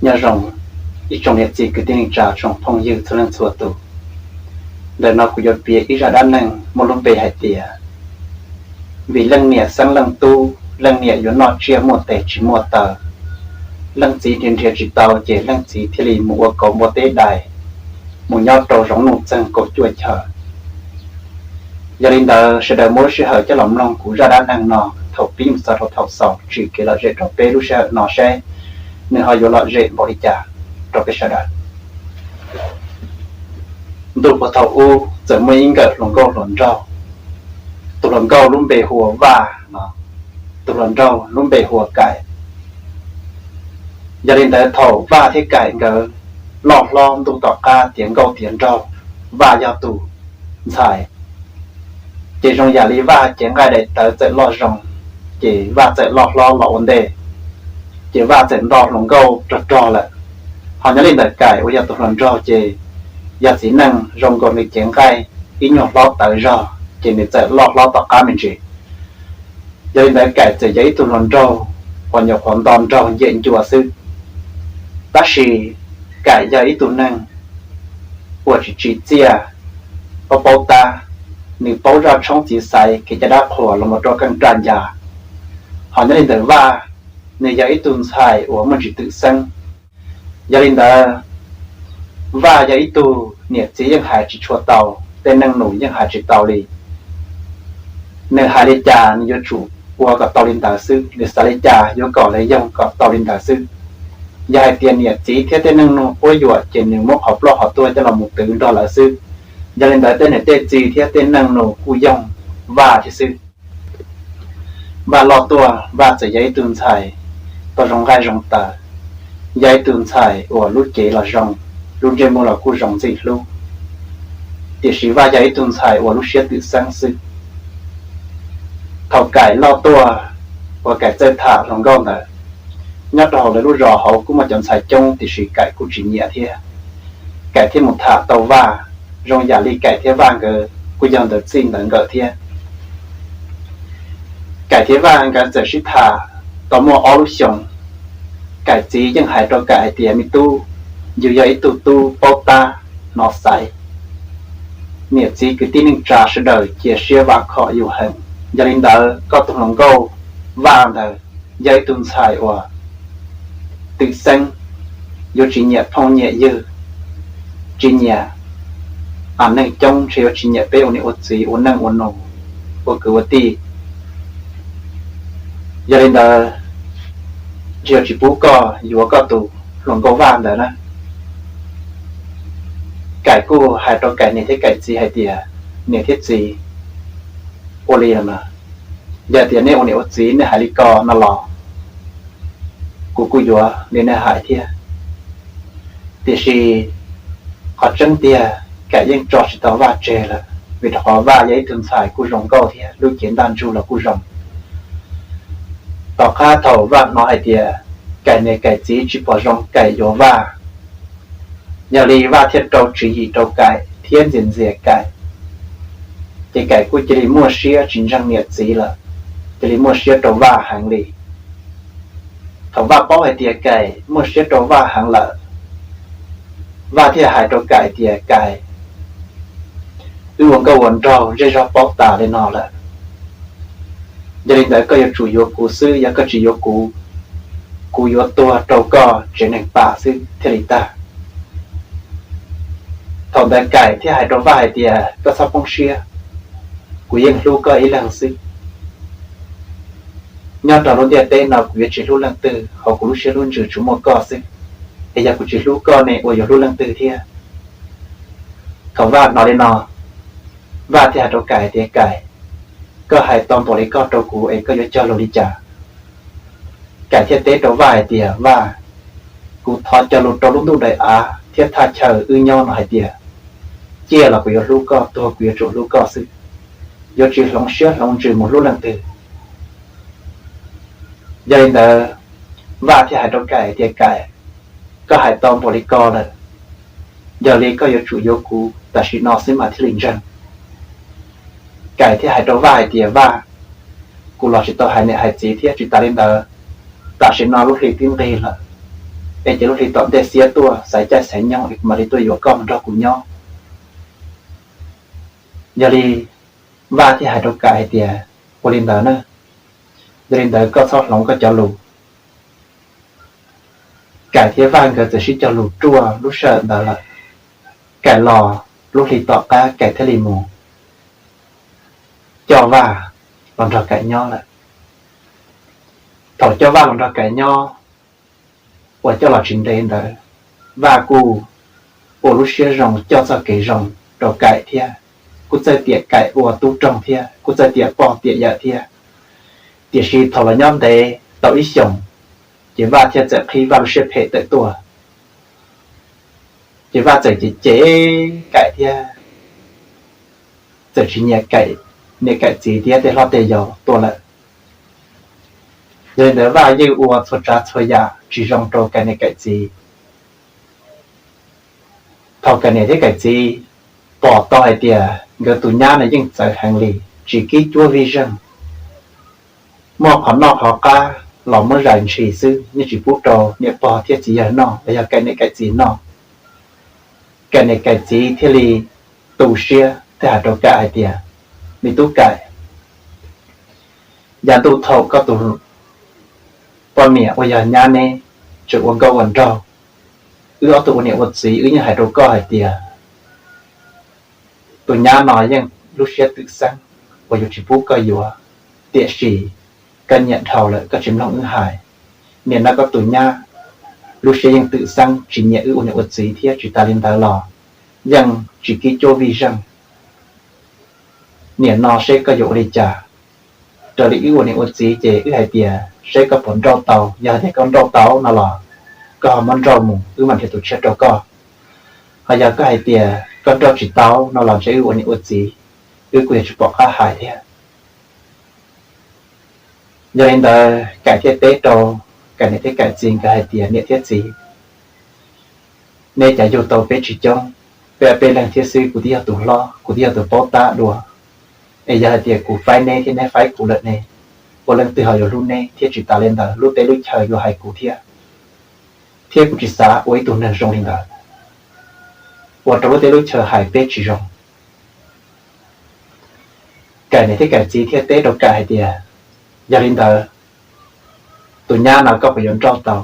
Nyob zoo ib tsoom niam txiv kwv tij neej tsa tsoom phooj ywg txhua leej txhua tus. Ntawm no kuv yuav piav ib zaj dab neeg muaj lub npe hais tias, vim leej niam xeeb leej tub, leej niam yuav noj tsiaj muaj tes tsis muaj taw, leej txiv nrhiav nrhiav tsis tau ces leej txiv thiaj li mus ua kauv npua teb dais, mus nyob rau zoov nuj txeeg kaum cuaj chaw. Yog li ntawd sawv daws muab lub sij hawm coj los mloog kuv zaj dab neeg no thaum pib mus txog rau thaum xaus, tsim kev lom zem rau peb lub sij hawm no saib nws ho yuav lom zem npaum li cas rau peb sawv daws. Ntuj puag thaum ub txawm muaj ib nkawm hluas nkauj hluas nraug. Tus hluas nkauj lub npe hu ua Vaj no, tus hluas nraug lub npe hu ua Kaim. Yog li ntawd thaum Vaj thiab Kaim nkawd loj hlob ntuj tom qab tiav nkauj tiav nraug, Vaj yog tus ntxhais, ces zoo yam li Vaj cev nqaij daim tawv txawm loj zoo, ces Vaj txawm loj hlob los ua ntej, ces Vaj txawm nto hluas nkauj rog rog lawm. Ho nyob li ntawm Kaim uas yog tus hluas nraug ces yog txiv neej zoo nkaus nws cev nqaij ib nyuag hlob tawv zog ces nws txawm loj hlob tom qab me ntsis. Yog li ntawd Kaim txawm yog ib tug hluas nraug uas nyuam qhuav nto nraug nce ncua xwb. Tab sis Kaim yog ib tug neeg uas tsis tsim txiaj, paub paub tab, nws paub zaj tshoob txiv xaiv kev cai dab qhuas los mus rau qeej raj ncas. Ho nyob li ntawm Vaj, nws yog ib tug ntxhais uas muaj ntsis twm xeeb. Yog li ntawd, Vaj yog ib tug niam txiv yeej hais tsis tshua tau, tej neej nus yeej hais tsis tau li. Nws hais li cas nws yuav tsum ua kom tau li ntawd xwb, nws xav li cas yuav kom lawv yoog kom tau li ntawd xwb. Yog hais tias niam txiv thiab tej neej nus quab yuam ces nws muab qhov ploj qhov tuag coj los mus twv nrog lawv xwb. Yog li ntawd tej niam tej txiv thiab tej neej nus kuj yoog Vaj thiab xwb. Vaj loj tuaj, Vaj txawm yog ib tug ntxhais tau zoo nqaij zoo taw, yog ib tug ntxhais uas lub cev los zoo, lub ntsej muag los kuj zoo ntxim hlub, tiam sis Vaj yog ib tug ntxhais uas lub siab twm xeeb xwb. Thaum Kaim loj tuaj, uas Kaim txawj tham hluas nkauj ntawd, nyob rau hauv lawv lub zos hauv kuj muaj cov ntxhais coob tiam sis Kaim kuj tsis nyiam thiab. Kaim thiaj mus tham tau Vaj, zoo yam li Kaim thiab Vaj nkawd kuj yog ntawd txij ntawd nkawm thiab. Kaim thiab Vaj nkawd txawm sib tham tau muaj ob lub xyoos. Kaim txiv yeej hais rau Kaim hais tias, me tub, yus yog ib tug tub paub tab, hnov xaiv, niam txiv kwv tij neej tsa sawv daws cia siab vam khom yus heev. Yog li ntawd koj tus hluas nkauj Vaj ntawd yog ib tug ntxhais uas twm xeeb, yuav tsis nyiam phooj nyiam ywg, tsis nyiam neeg coob, ntshe yuav tsis nyiam peb ua niam ua txiv ua neej ua nus, ua kwv ua tij. Yog li ntawd, ntshe yuav tsis pub koj yuav koj tus hluas nkauj Vaj ntawd na. Kaim kuj hais rau Kaim niam thiab Kaim txiv hais tias, niam thiab txiv, ua li los mas, yog tias nej ua niam ua txiv nej hais li ko no los kuv kuj yuav li nej hais thiab. Tiam sis qhov tseeb tiag Kaim yeej tso tsis tau Vaj tseg lawm, vim rau qhov Vaj yog ib tug ntxhais kuj zoo nkauj thiab lub cev ntaj ntsug los kuj zoo. Tom qab thaum Vaj hnov hais tias Kaim niam Kaim txiv tsis pom zoo Kaim yuav Vaj, yog li Vaj thiaj rau tswv yim rau Kaim thiab ntxias ntxias Kaim, ces Kaim kuj cia li muaj siab tsis ntseeg niam txiv lawm, cia li muaj siab rau Vaj heev li. Thaum Vaj paub hais tias Kaim muaj siab rau Vaj heev lawm, Vaj thiaj hais rau Kaim tias, Kaim, wb ua nkauj ua nraug zej zog paub tas li no lawm, yog li ntawd koj yuav tsum yuav kuv xwb, yog koj tsis yuav kuv, kuv yuav tuag rau koj tsev neeg pam xwb thiaj li tag. Thaum ntawd Kaim thiaj hais rau Vaj hais tias, koj txhob poob siab, kuv yeej hlub koj ib leeg xwb. Nyob rau lub ntiaj teb no kuv yuav tsis hlub leej twg, hauv kuv lub siab lub ntsws tsuas muaj koj xwb, es yog kuv tsis hlub koj ne ua yuav hlub leej twg thiab? Thaum Vaj hnov li no, Vaj thiaj hais rau Kaim tias, Kaim, koj hais tau npaum li koj rau kuv es koj yuav cog lus li cas? Kaim thiaj teb rau Vaj hais tias, Vaj, kuv thov cog lus rau lub ntuj daim av thiab thaj chaw wb nyob no hais tias, ciaj los kuv yuav hlub koj, tuag kuv yuav tsum hlub koj xwb, yuav tsis hloov siab hloov ntsws mus hlub leej twg. Yog li ntawd, Vaj thiaj hais rau Kaim tias, Kaim, koj hais tau npaum li ko lawm, yog li koj yuav tsum yuav kuv tam sim no xwb mas thiaj li ntseeg. Kaim thiaj hais rau Vaj hais tias, Vaj, kuv los tsis tau hais niam hais txiv thiab, tsis tas li ntawd, tam sim no lub hli twb nqig lawm, es ces lub hli tom ntej xiab tuaj xaiv caij xaiv nyoog es kuv mam li tuaj yuav koj mus nrog kuv nyob. Yog li Vaj thiaj hais rau Kaim hais tias, ua li ntawd na, yog li ntawd koj txhob hloov koj cov lus. Kaim thiab Vaj nkawd txawm sib cog lus ruaj lub sij hawm ntawd lawm. Kaim los lub hli tom qab Kaim thiaj li mus coj Vaj los nrog Kaim nyob lawm. Thaum coj Vaj los nrog Kaim nyob, uas coj los tsis ntev ntawd, Vaj kuj ua lub siab zoo coj txoj kev zoo rau Kaim thiab, kuj txawj tiam Kaim ua tub roog thiab, kuj txawj tiam pog tiam yawm thiab. Tiam sis thaum los nyob ntev tau ib xyoos, ces Vaj thiaj txawm qhib Vaj lub siab phem tawm tuaj. Ces Vaj txawm cem cem Kaim thiab txawm tsis nyiam Kaim niam Kaim txiv thiab tej hlob tej yau tuaj lawm. Yog li ntawd Vaj yeej ua txhua tsav txhua yam tsis zoo rau Kaim niam Kaim txiv. Thaum Kaim niam thiab Kaim txiv pom tau hais tias nkawd tus nyab no yeej txawv heev li, tsis kib cuab vij zeej, muaj qhov noj qhov qab los muab zais ntshis xwb, yeej tsis pub rau niam pog thiab txiv yawg noj los yog Kaim niam Kaim txiv noj. Kaim niam Kaim txiv thiaj li tu siab thiab hais rau Kaim hais tias, me tub Kaim, yav ntuj thaum koj tus poj niam uas yog nyab neb tseem ua nkauj ua nraug, wb ob tug ua niam ua txiv wb yeej hais rau koj hais tias tus nyab no yeej lub siab twm xeeb uas yuav tsis pub koj yuav, tiam sis koj nyiam dhau lawm koj tsis mloog wb hais. Nim no koj tus nyab lub siab yeej twm xeeb tsis nyiam wb ua niam ua txiv thiab tsis tas li ntawd los yeej tsis kib cuab vij zeej. Nim no seb koj yuav ua li cas? Raws li wb ua niam ua txiv ces wb hais tias seb koj puas nrauj tau, yog hais tias koj nrauj tau no los koj ho muab nrauj mus wb mam nrhiav tus tshiab rau koj. Ho yog koj hais tias koj nrauj tsis tau no los ntshe wb ua niam ua txiv wb kuj yuav tsis pom qab hais thiab. Yog li ntawd Kaim thiaj teb rau Kaim niam thiab Kaim txiv nkawd hais tias, niam thiab txiv, neb cas yug tau peb tsis coob, peb ob peb leeg thiab xwb, kuv twb yog tus hlob, kuv twb yog tus paub tab dua. Es yog hais tias kuv faib neb thiab neb faib kuv lawm ne, ua leej twg ho yuav hlub neb thiab tsis tas li ntawd lub teb lub chaw yuav hais kuv thiab, thiab kuv tsis xav ua ib tug neeg zoo li ntawd, ua rau lub teb lub chaw hais peb tsis zoo. Kaim niam thiab Kaim txiv thiaj teb rau Kaim hais tias, yog li ntawd tus nyab no koj puas yuav nrauj tau?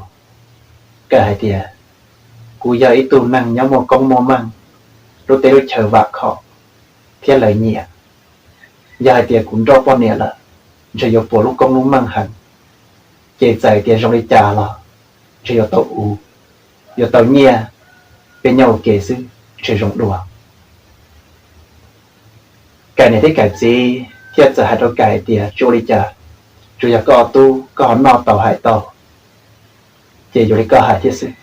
Kaim hais tias, kuv yog ib tug neeg nyob muaj koob muaj meej, lub teb lub chaw vam khom thiab lawv nyiam. Yog hais tias kuv nrauj poj niam lawm, ntshe yuav puas lub koob lub meej heev, ces txawm tias zoo li cas los ntshe yuav tau u, yuav tau nyiaj, peb nyob ua ke xwb ntshe zoo dua. Kaim niam thiab Kaim txiv thiaj txawm hais rau Kaim hais tias, tsis ua li cas, tsuas yog koj ob tub koj ho noj tau hais tau, ces yuav li koj hais thiab xwb.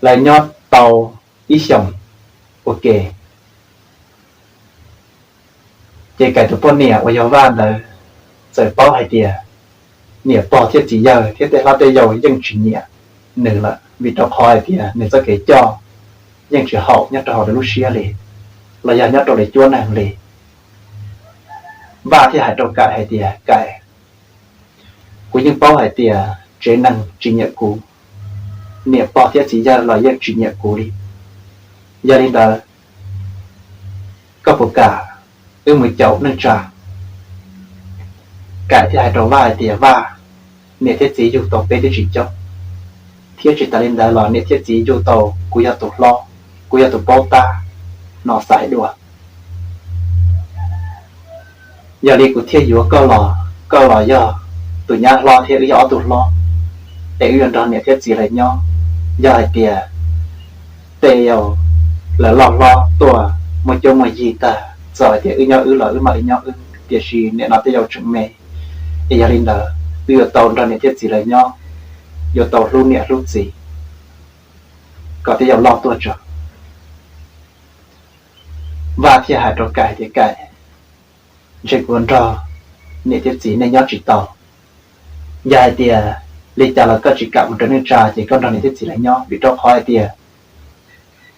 Lawv nyob tau ib xyoos ua ke, ces Kaim tus poj niam uas yog Vaj ntawd txawm paub hais tias niam pog thiab txiv yawg thiab tej hlob tej yau yeej tsis nyiam nws lawm, vim rau qhov hais tias nws txoj kev coj yeej tsis haum nyob rau hauv lawv lub siab li, los yog nyob rau lawv cuab neeg li. Vaj thiaj hais rau Kaim hais tias, Kaim, kuv yeej paub hais tias tsev neeg tsis nyiam kuv, niam pog thiab txiv yawg los yeej tsis nyiam kuv li. Yog li ntawd, koj puas kam wb mus caum neej tsa? Kaim thiaj hais rau Vaj hais tias, Vaj, niam thiab txiv yug tau peb twb tsis coob, thiab tsis tas li ntawd los niam thiab txiv yug tau kuv yog tus hlob, kuv yog tus paub tab no xaiv dua. Yog li kuv thiaj yuav koj los, koj los yog tus nyab hlob thiab wb yog ob tug hlob, es wb yuav nrog niam thiab txiv lawv nyob. Yog hais tias tej yau lawv loj hlob tuaj muaj cuab muaj yig tag, txawm hais tias wb nyob wb los wb mam li nyob wb, tiam sis nim no tej yau tseem me, es yog li ntawd wb yuav tau nrog niam thiab txiv lawv nyob, yuav tau hlub niam hlub txiv kom tej yau loj tuaj tso. Vaj thiaj hais rau Kaim tias, Kaim, ntshe kuv nrog niam thiab txiv nej nyob tsis tau. Yog hais tias li cas los koj tsis kam mus raws neej tsa ces koj nrog niam thiab txiv lawv nyob, vim rau qhov hais tias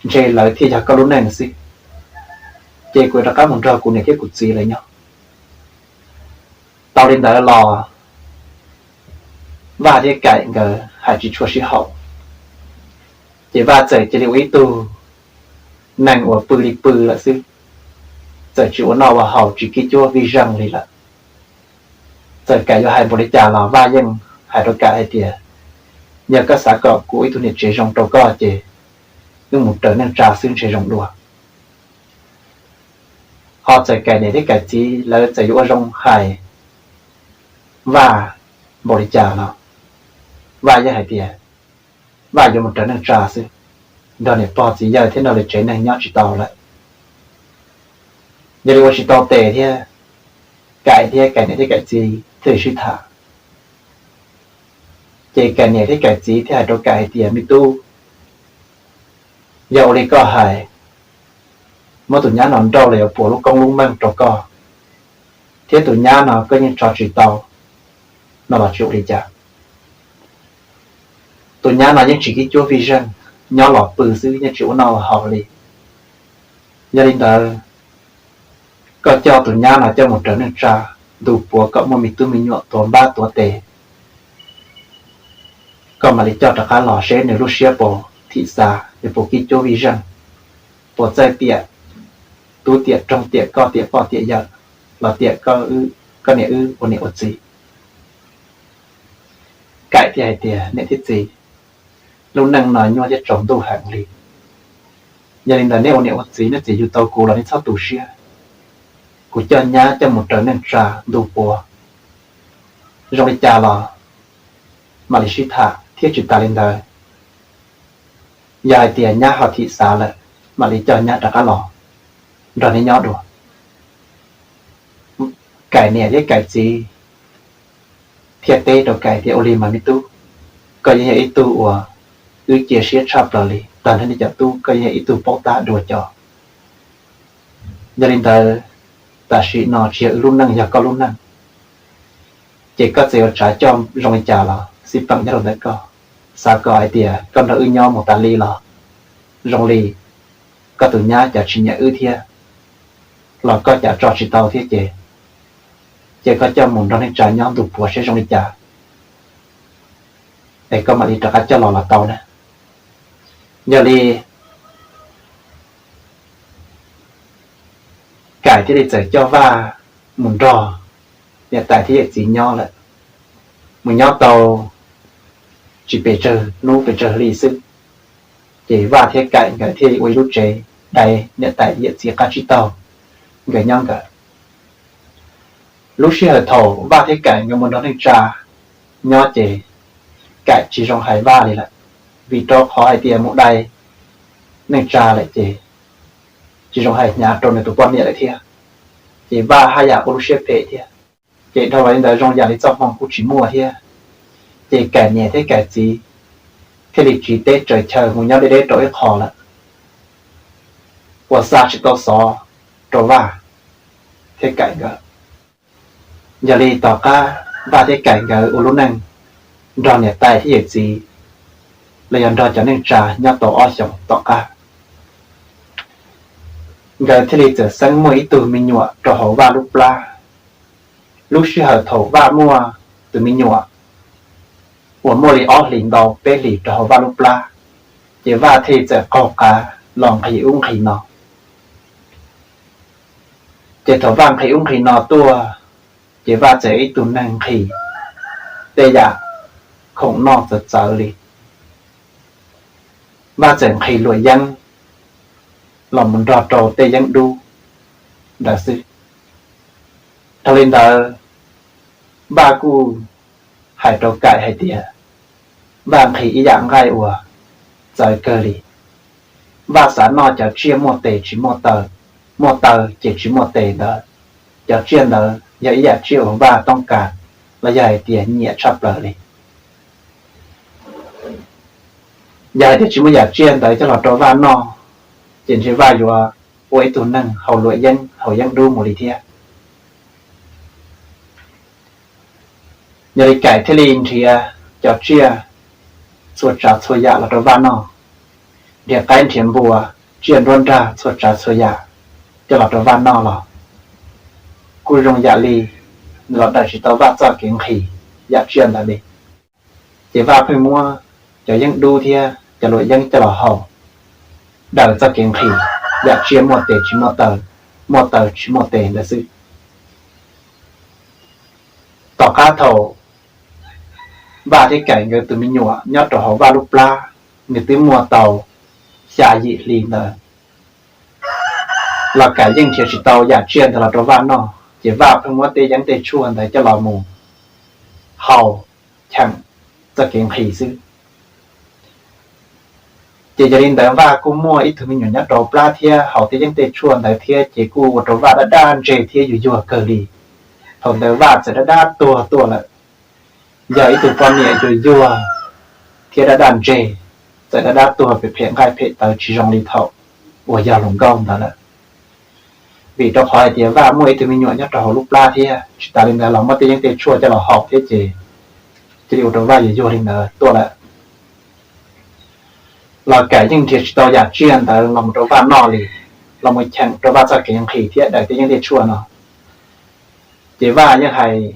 ntshe lawv thiaj yog koj lub neej xwb, ces kuv rov qab mus nrog kuv niam thiab kuv txiv lawv nyob. Tau li ntawd los Vaj thiab Kaim nkawd hais tsis tshua sib haum, Ces Vaj txawm cia li ua ib tug neeg uas pw li pw lawm xwb, txawm tsis ua noj ua haus tsis kib cuab vij zeej li lawm. Txawm Kaim yuav hais npaum li cas los Vaj yeej hais rau Kaim hais tias, yog koj xav kom kuv ua ib tug niam tsev zoo rau koj ces wb mus raws neej tsa xwb ntshe zoo dua. Ho txawm Kaim niam thiab Kaim txiv lawv txawm yuav ua zoo hais Vaj npaum li cas los Vaj yeej hais tias Vaj yuav mus raws neej tsa xwb, nrog niam pog txiv yawg thiab nrog lawv tsev neeg nyob tsis tau lawm. Yog li ua tsis tau tes thiab, Kaim thiab Kaim niam thiab Kaim txiv thiaj li sib tham. Ces Kaim niam thiab Kaim txiv thiaj hais rau Kaim hais tias, me tub, yog ua li koj hais, muab tus nyab no nrauj los yuav puas lub koob lub meej rau koj, thiab tus nyab no koj yeej tso tsis tau no los tsis ua li cas. Tus nyab no yeej tsis kib cuab vij zeej, nyob los pw xwb yeej tsis ua noj ua haus li. Yog li ntawd, koj coj tus nyab no coj mus raws neej tsa, ntu puav kom muaj me tub me nyuam tuav npab tuav tes, koj mam li coj rov qab los seb nws lub siab puas thim xav, nws puas kib cuab vij zeej, puas txawj tiam tub tiam roog, tiam koj tiam poj tiam yawm, los tiam koj niam wb ua niam ua txiv. Kaim thiaj hais tias, niam thiab txiv, lub neej no nyuaj thiab tsaus ntuj heev li. Yog li ntawd neb ua niam ua txiv, neb txawm yug tau kuv los neb txhob tu siab. Kuv coj nyab coj mus raws neej tsa ntu puav, zoo li cas los mam li sib tham thiab. Tsis tas li ntawd, yog hais tias nyab ho thim xav lawm, mam li coj nyab rov qab los nrog neb nyob dua. Kaim niam thiab Kaim txiv thiaj teb rau Kaim tias, ua li mas me tub, koj yeej yog ib tug uas wb cia siab tshaj plaws li. Tag nrho nej cov tub koj yeej yog ib tug paub tab dua cov. Yog li ntawd, tam sim no tsis yog wb lub neej, yog koj lub neej. Ces koj txawm yuav tsav coj zoo li cas los xij peem nyob rau ntawm koj. Xav kom hais tias koj nrog wb nyob mus tas li los zoo li, koj tus nyab cov tsis nyiam wb thiab los koj cov tso tsis tau thiab ces, ces koj coj mus nrog neej tsa nyob ntu puav seb zoo li cas, es koj mam li rov qab coj los los tau na. Yog li Kaim thiaj li txawm coj Vaj mus nrog niam tais thiab yawm txiv nyob lawm. Mus nyob tau tsis pes tsawg hnub pes tsawg hli xwb, ces Vaj thiab Kaim nkawd thiaj ua ib lub tsev dai niam tais yawm txiv qab tsib taug nkawd nyob nkawd. Lub sij hawm thaum Vaj thiab Kaim nkawd mus nrog neej tsa nyob ces Kaim tsis zoo hais Vaj li lawm, vim rau qhov hais tias mus dai neej tsa lawm ces tsis zoo hais hnyav rau nws tus poj niam lawm thiab. Ces Vaj haj yam ua lub siab phem thiab. Ces dhau los li ntawd zoo yam li txoj hmoo kuj tsis muaj thiab. Ces Kaim niam thiab Kaim txiv thiaj li tsiv teb tsaws chaw mus nyob deb deb rau ib qho lawm, uas xa tsis tau xov rau Vaj thiab Kaim nkawd. Yog li tom qab Vaj thiab Kaim nkawd ua lub neej nrog niam tais thiab yawm txiv los yog nrog cov neej tsa nyob tau ob xyoos tom qab, nkawd thiaj li txawm xeeb muaj ib tug me nyuam rau hauv Vaj lub plab. Lub sij hawm thaum Vaj muaj tus me nyuam uas muaj li ob hlis ntau peb hlis rau hauv Vaj lub plab, ces Vaj thiaj li txawm qaug qav los nqhis ub nqhis no. Ces thaum Vaj nqhis ub nqhis no tuaj, ces Vaj txawm ib tug neeg nqhis tej yam khoom noj txawv txawv li. Vaj txawm nqhis luam yeeb los mus nrog rau tej yeeb dub ntawd xwb. Dhau li ntawd, Vaj kuj hais rau Kaim hais tias, Vaj nqhis ib yam nqaij uas txawv kawg li. Vaj xav noj cov tsiaj muaj tes tsis muaj taw, muaj taw ces tsis muaj tes ntawd. Cov tsiaj ntawd yog ib yam tsiaj uas Vaj toob kas los yog hais tias nyiam tshaj plaws li. Yog hais tias tsis muaj yam tsiaj ntawd coj los rau Vaj noj, ces ntshe Vaj yuav ua ib tug neeg haus luam yeeb haus yeeb dub mus li thiab. Yog li Kaim thiaj li nrhiav cov tsiaj txhua tsav txhua yam los rau Vaj noj, nrhiav qaib nrhiav npua, tsiaj nruab nrag txhua tsav txhua yam coj los rau Vaj noj los kuj zoo yam li nws los daws tsis tau Vaj txoj kev nqhis yam tsiaj ntawd li. Ces Vaj pheej muab cov yeeb dub thiab cov luam yeeb coj los haus, daws txoj kev nqhis, yam tsiaj muaj tes tsis muaj taw, muaj taw tsis muaj tes ntawd xwb. Tom qab thaum Vaj thiab Kaim nkawd tus me nyuam nyob rau hauv Vaj lub plab, nws twb muaj tau xya yim hli ntawd los Kaim yeej nrhiav tsis tau yam tsiaj ntawd los rau Vaj noj, ces Vaj pheej muab tej yeeb tej tshuaj ntawd coj los mus haus cheem txoj kev nqhis xwb. Ces yog li ntawd Vaj kuj muaj ib tug me nyuam nyob rau plab thiab haus tej yeeb tej tshuaj ntawd thiab, ces kuj ua rau Vaj dab dab ntseg thiab yuag yuag kawg li. Thaum ntawd Vaj txawm dab dab tuag tuaj lawm, yog ib tug poj niam yuag yuag thiab dab dab ntseg, txawm dab dab tuag phem phem nqaij phem tawv tsis zoo li thaum uas yog hluas nkauj ntawd lawm. Vim rau qhov hais tias Vaj muaj ib tug me nyuam nyob rau hauv lub plab thiab, tsis tas li ntawd los muab tej yeeb tej tshuaj coj los haus thiab, ces cia li ua rau Vaj yuag yuag li ntawd tuaj lawm. Los Kaim yeej nrhiav tsis tau yam tsiaj ntawd los mus rau Vaj noj li, los mus cheem rau Vaj txoj kev nqhis thiab daws tej yeeb tej tshuaj no. Ces Vaj yeej hais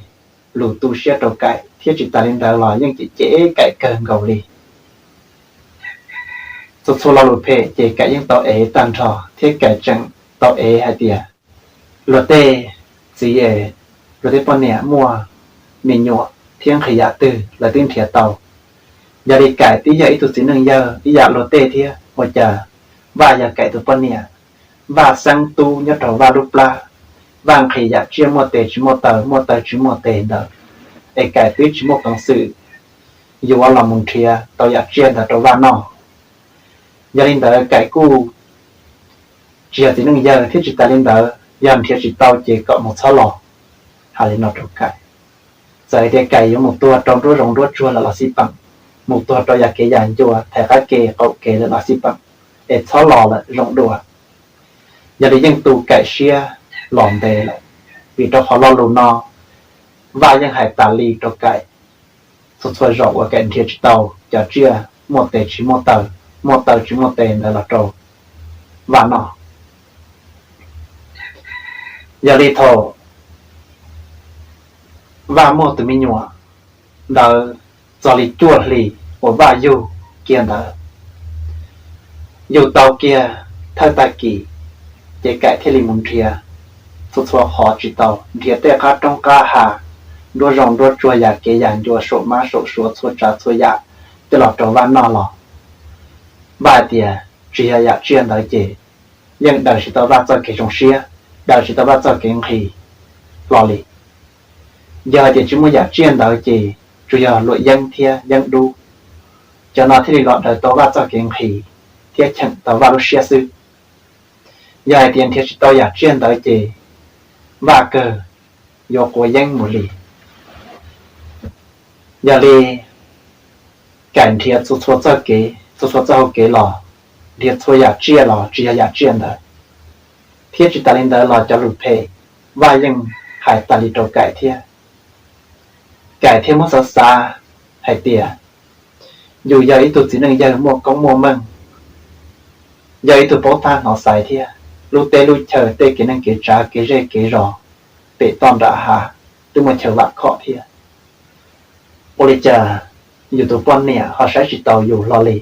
lus tu siab rau Kaim thiab tsis tas li ntawd los yeej cem cem Kaim kawg nkaus li. Txhua txhua lo lus phem ces Kaim yeej tau ev tag nrho thiab Kaim tseem tau ev hais tias luag tej txiv es luag tej poj niam muaj me nyuam thiab nqhis yam twg lawv twb nrhiav tau. Yog li Kaim twb yog ib tug txiv neej yawg ib yam luag tej thiab, ua cas Vaj yog Kaim tus poj niam, Vaj xeeb tub nyob rau Vaj lub plab, Vaj nqhis yam tsiaj muaj tes tsis muaj taw, muaj taw tsis muaj tes ntawd, es Kaim twb tsis muaj peev xwm yuav los mus nrhiav tau yam tsiaj ntawd rau Vaj noj. Yog li ntawd Kaim kuj tsis yog txiv neej yawg thiab tsis tas li ntawd yog nrhiav tsis tau ces kom mus txhob los. Hais li no rau Kaim, txawm hais tias Kaim yuav mus tuag rau nruab zoov nruab tsuag lawm los xij peem, mus tuag rau yam kev yam ncua thaiv qab ke qaum kev lawm los xij peem, es txhob los lawm zoo dua. Yog li yeej tu Kaim siab los ntev lawm, vim rau qhov lo lus no Vaj yeej hais tas li rau Kaim txhua txhua zaus uas Kaim nrhiav tsis tau cov tsiaj muaj tes tsis muaj taw, muaj taw tsis muaj tes ntawd los rau Vaj noj. Yog li thaum Vaj muaj tus me nyuam ntawd txog li cuaj hlis uas Vaj yug kiag ntawd, yug tau kiag thawj tag kis, ces Kaim thiaj li mus nrhiav txhua txhua qhov tsis tau, nrhiav tej qab roob qab hav, nruab zoov nruab tsuag yam kev yam ncua saum mab saum suav txhua tsav txhua yam coj los rau Vaj noj los Vaj hais tias tsis yog yam tsiaj ntawd ces yeej daws tsis tau Vaj txoj kev zoo siab, daws tsis tau Vaj txoj kev nqhis hlo li. Yog hais tias tsis muaj yam tsiaj ntawd ces tsuas yog luam yeeb thiab yeeb dub, cov no thiaj li los daws tau Vaj txoj kev nqhis thiab cheem tau Vaj lub siab xwb. Yog hais tias nrhiav tsis tau yam tsiaj ntawd ces Vaj kawg yuav quav yeeb mus li. Yog li Kaim nrhiav txhua txhua txoj kev, txhua txhua txoj hau kev los, nrhiav txhua yam tsiaj los tsis yog yam tsiaj ntawd. Thiab tsis tas li ntawd los cov lus phem Vaj yeej hais tas li rau Kaim thiab. Kaim thiaj muab xav xav hais tias yus yog ib tug txiv neej yawg muaj koob muaj meej, yog ib tug paub tab hnov xaiv thiab, lub teb lub chaw tej kev neej kev tsav kev zej kev zos pem toj nram hav twb muaj chaw vam khom thiab. Ua li cas yus tus poj niam ho saib tsis taus yus hlo li,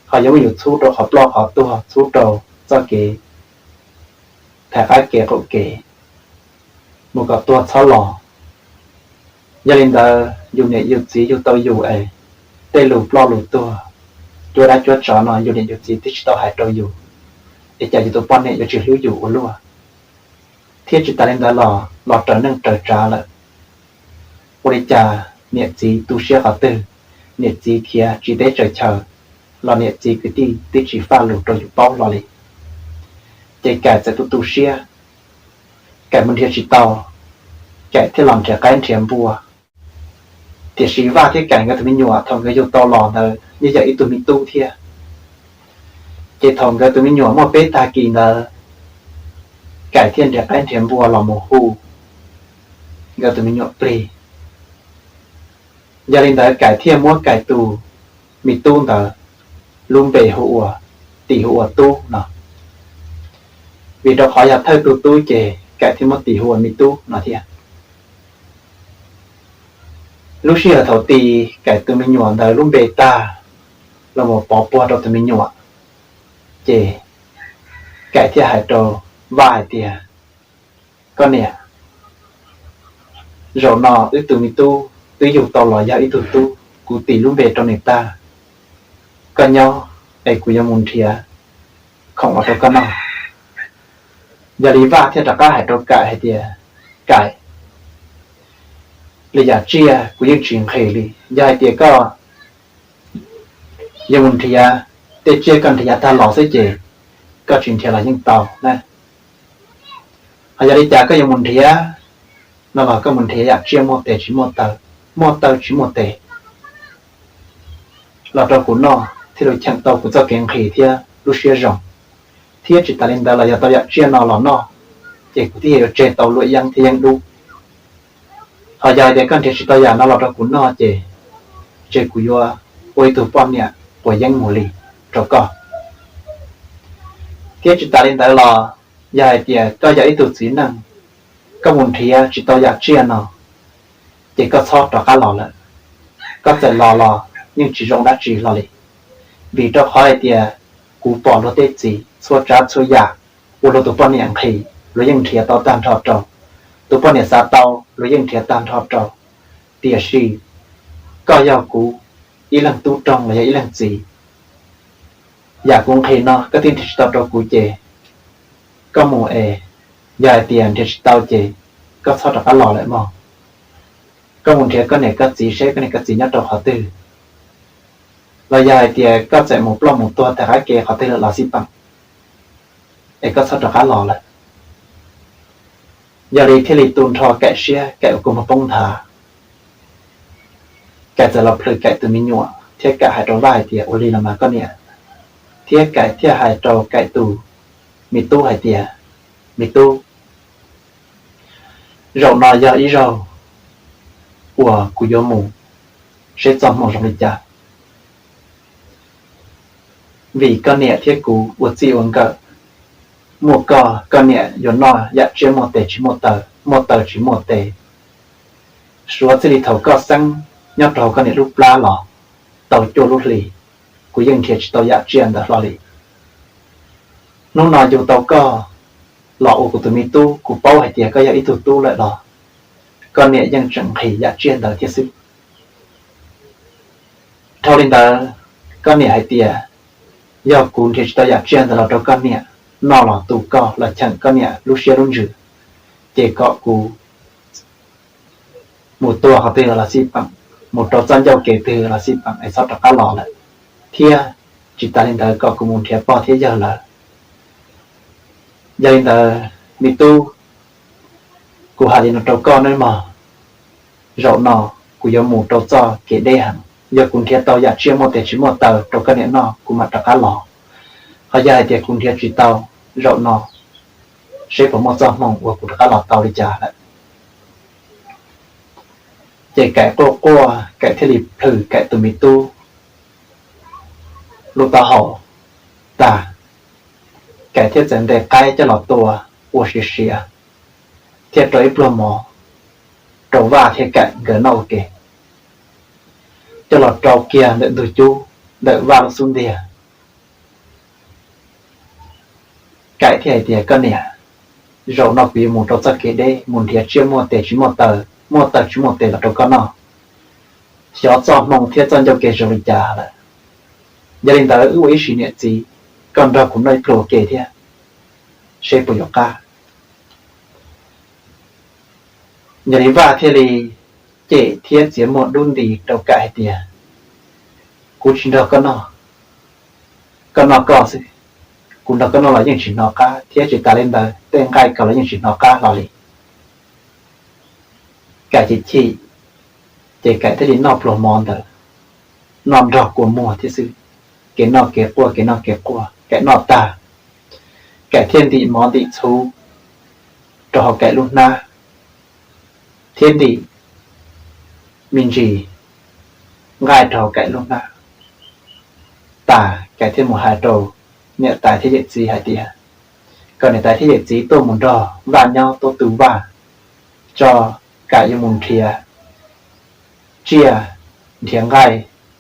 ho yuav muab yus txhub rau qhov ploj qhov tuag, txhub rau txoj kev thaiv qab kev qaum kev mus kom tuag txhob los. Yog li ntawd yus niam yus txiv yug tau yus es tej lus ploj lus tuag, cuab dab cuab tsov no yus niam yus txiv twb tsis tau hais rau yus, es cas yus tus poj niam yuav tsis hlub yus ua luaj? Thiab tsis tas li ntawd los los raws neej raws tsav lawm, ua li cas niam txiv tu siab qhov twg, niam txiv khiav tsiv teb tsaws chaw los niam txiv kwv tij twb tsis faj lus rau yus paub hlo li. Ces Kaim txawm tu tu siab, Kaim mus nrhiav tsis tau, Kaim thiaj los nrhiav qaib nrhiav npua. Tiam sis Vaj thiab Kaim nkawd tus me nyuam thaum nkawd yug tau los ntawd yeej yog ib tug me tub thiab. Ces thaum nkawd tus me nyuam muaj peb tag kis ntawd, Kaim thiaj nrhiav qaib nrhiav npua los mus hu nkawd tus me nyuam plig. Yog li ntawd Kaim thiaj muab Kaim tus me tub ntawd lub npe hu ua, tis hu ua Tub no, vim rau qhov yog thawj tug tub ces Kaim thiaj muab tis hu ua me tub no thiab. Lub sij hawm thaum tis Kaim tus me nyuam ntawd lub npe tag, los mus pov puag rau tus me nyuam. Ces Kaim thiaj hais rau Vaj hais tias, Koj niam, zaum no wb tus me tub twb yug tau los yog ib tug tub, kuv tis lub npe rau nws tag. Koj nyob es kuv yuav mus nrhiav khoom los rau koj noj. Yog li Vaj thiaj rov qab hais rau Kaim hais tias, Kaim, li yam tsiaj kuv yeej tsis nqhis li. Yog hais tias koj yuav mus nrhiav tej tsiaj koj nrhiav tag los xwb ces koj tsis nrhiav los yeej tau na. Ho yog li cas koj yuav mus nrhiav no los koj mus nrhiav yam tsiaj muaj tes tsis muaj taw, muaj taw tsis muaj tes los rau kuv noj thiaj li cheem tau kuv txoj kev nqhis thiab lub siab zoo. Thiab tsis tas li ntawd los yog tau yam tsiaj no los noj, ces kuv thiaj yuav tseg tau luam yeeb thiab yeeb dub. Ho yog hais tias koj nrhiav tsis tau yam no los rau kuv noj ces, ces kuv yuav ua ib tug poj niam quav yeeb mus li rau koj. Thiab tsis tas li ntawd los, yog hais tias koj yog ib tug txiv neej, koj mus nrhiav tsis tau yam tsiaj no, ces koj txhob rov qab los lawm. Koj txawm los los yeej tsis zoo dab tsi hlo li, vim rau qhov hais tias kuv pom luag tej txiv txhua tsav txhua yam ua luag tus poj niam nqhis luag yeej nrhiav tau tag nrho rau, tus poj niam xav tau luag yeej nrhiav tag nrho rau. Tiam sis koj yog kuv ib leeg tub roog los yog ib leeg txiv, yam kuv nqhis no koj thiaj nrhiav tsis tau rau kuv ces koj mus es, yog hais tias nrhiav tsis tau ces koj txhob rov qab los lawm mog. Koj mus nrhiav koj niam koj txiv seb koj niam koj txiv nyob rau qhov twg, los yog hais tias koj txawm mus ploj mus tuag tag qab ke qhov twg lawm los xij peem, es koj txhob rov qab los lawm. Yog li thiaj li tu nrho Kaim siab, Kaim ua kua muag poob nthav. Kaim txawm los plhws Kaim tus me nyuam thiab Kaim hais rau Vaj hais tias, Ua li los mas koj niam. Thiab Kaim thiaj hais rau Kaim tus me tub hais tias, Me tub, zaum no yog ib zaug uas kuv yuav mus seb txoj hmoo zoo li cas. Vim koj niam thiab kuv ua txij ua nkawm, muaj koj, koj niam yuav noj yam tsiaj muaj tes tsis muaj taw, muaj taw tsis muaj tes. Suav txij li thaum koj xeeb nyob rau hauv koj niam lub plab los tau cuaj lub hlis, kuv yeej nrhiav tsis tau yam tsiaj ntawd hlo li. Hnub no yug tau koj los ua kuv tus me tub, kuv paub hais tias koj yog ib tug tub lawm los koj niam yeej tseem nqhis yam tsiaj ntawd thiab xwb. Dhau li ntawd, koj niam hais tias yog kuv nrhiav tsis tau yam tsiaj ntawd los rau koj niam noj los tu koj los cheem koj niam lub siab lub ntsws, ces kom kuv mus tua qhov twg los xij peem, mus rau txoj ncauj kev twg los xij peem es txhob rov qab los lawm, thiab tsis tas li ntawd kom kuv mus nrhiav pog thiab yawg lawm. Yog li ntawd, me tub, kuv hais li no rau koj nawb mog, zaum no kuv yuav mus rau txoj kev deb heev, yog kuv nrhiav tau yam tsiaj muaj tes tsis muaj taw rau koj niam noj kuv mam rov qab los. Ho yog hais tias kuv nrhiav tsis tau, zaum no seb puas muaj txoj hmoo uas kuv rov qab los tau li cas lawm. Ces Kaim quaj quaj, Kaim thiaj li plhws Kaim tus me tub lub taub hau tag, Kaim thiaj txawm ntes qaib coj los tua ua siav siav, thiaj rau ib pluag mov rau Vaj thiab Kaim nkawd noj ua ke, coj los rau kiag ntawm ntug cub ntawm Vaj lub xub ntiag. Kaim thiaj hais tias, Koj niam, zaum no kuv yuav mus rau txoj kev deb mus nrhiav tsiaj muaj tes tsis muaj taw, muaj taw tsis muaj tes los rau koj noj, xyov txoj hmoo thiab txoj ncauj kev zoo li cas lawm. Yog li ntawd wb ua ib sim niam txiv, koj nrog kuv noj ib pluag ua ke thiab, seb puas yuav qab. Yog li Vaj thiaj li cem thiab txiav muag dub nti rau Kaim hais tias, Kuv tsis nrog koj noj, koj noj koj xwb. Kuv nrog koj noj los yeej tsis hnov qab, thiab tsis tas li ntawd tej nqaij ko los yeej tsis hnov qab hlo li. Kaim chim chim, ces Kaim thiaj li noj pluag mov ntawd, noj nrog kua muag thiab xwb. Kev noj kev quaj, kev noj kev quaj, Kaim noj tag, Kaim thiaj ntim mov ntim txhuv rau hauv Kaim lub hnab, thiab ntim me ntsis nqaij rau hauv Kaim lub hnab tas, Kaim thiaj mus hais rau niam tais thiab yawm txiv hais tias, kom niam tais thiab yawm txiv tuaj mus nrog Vaj nyob, tuaj tu Vaj, tso Kaim yuav mus nrhiav tsiaj, nrhiav nqaij,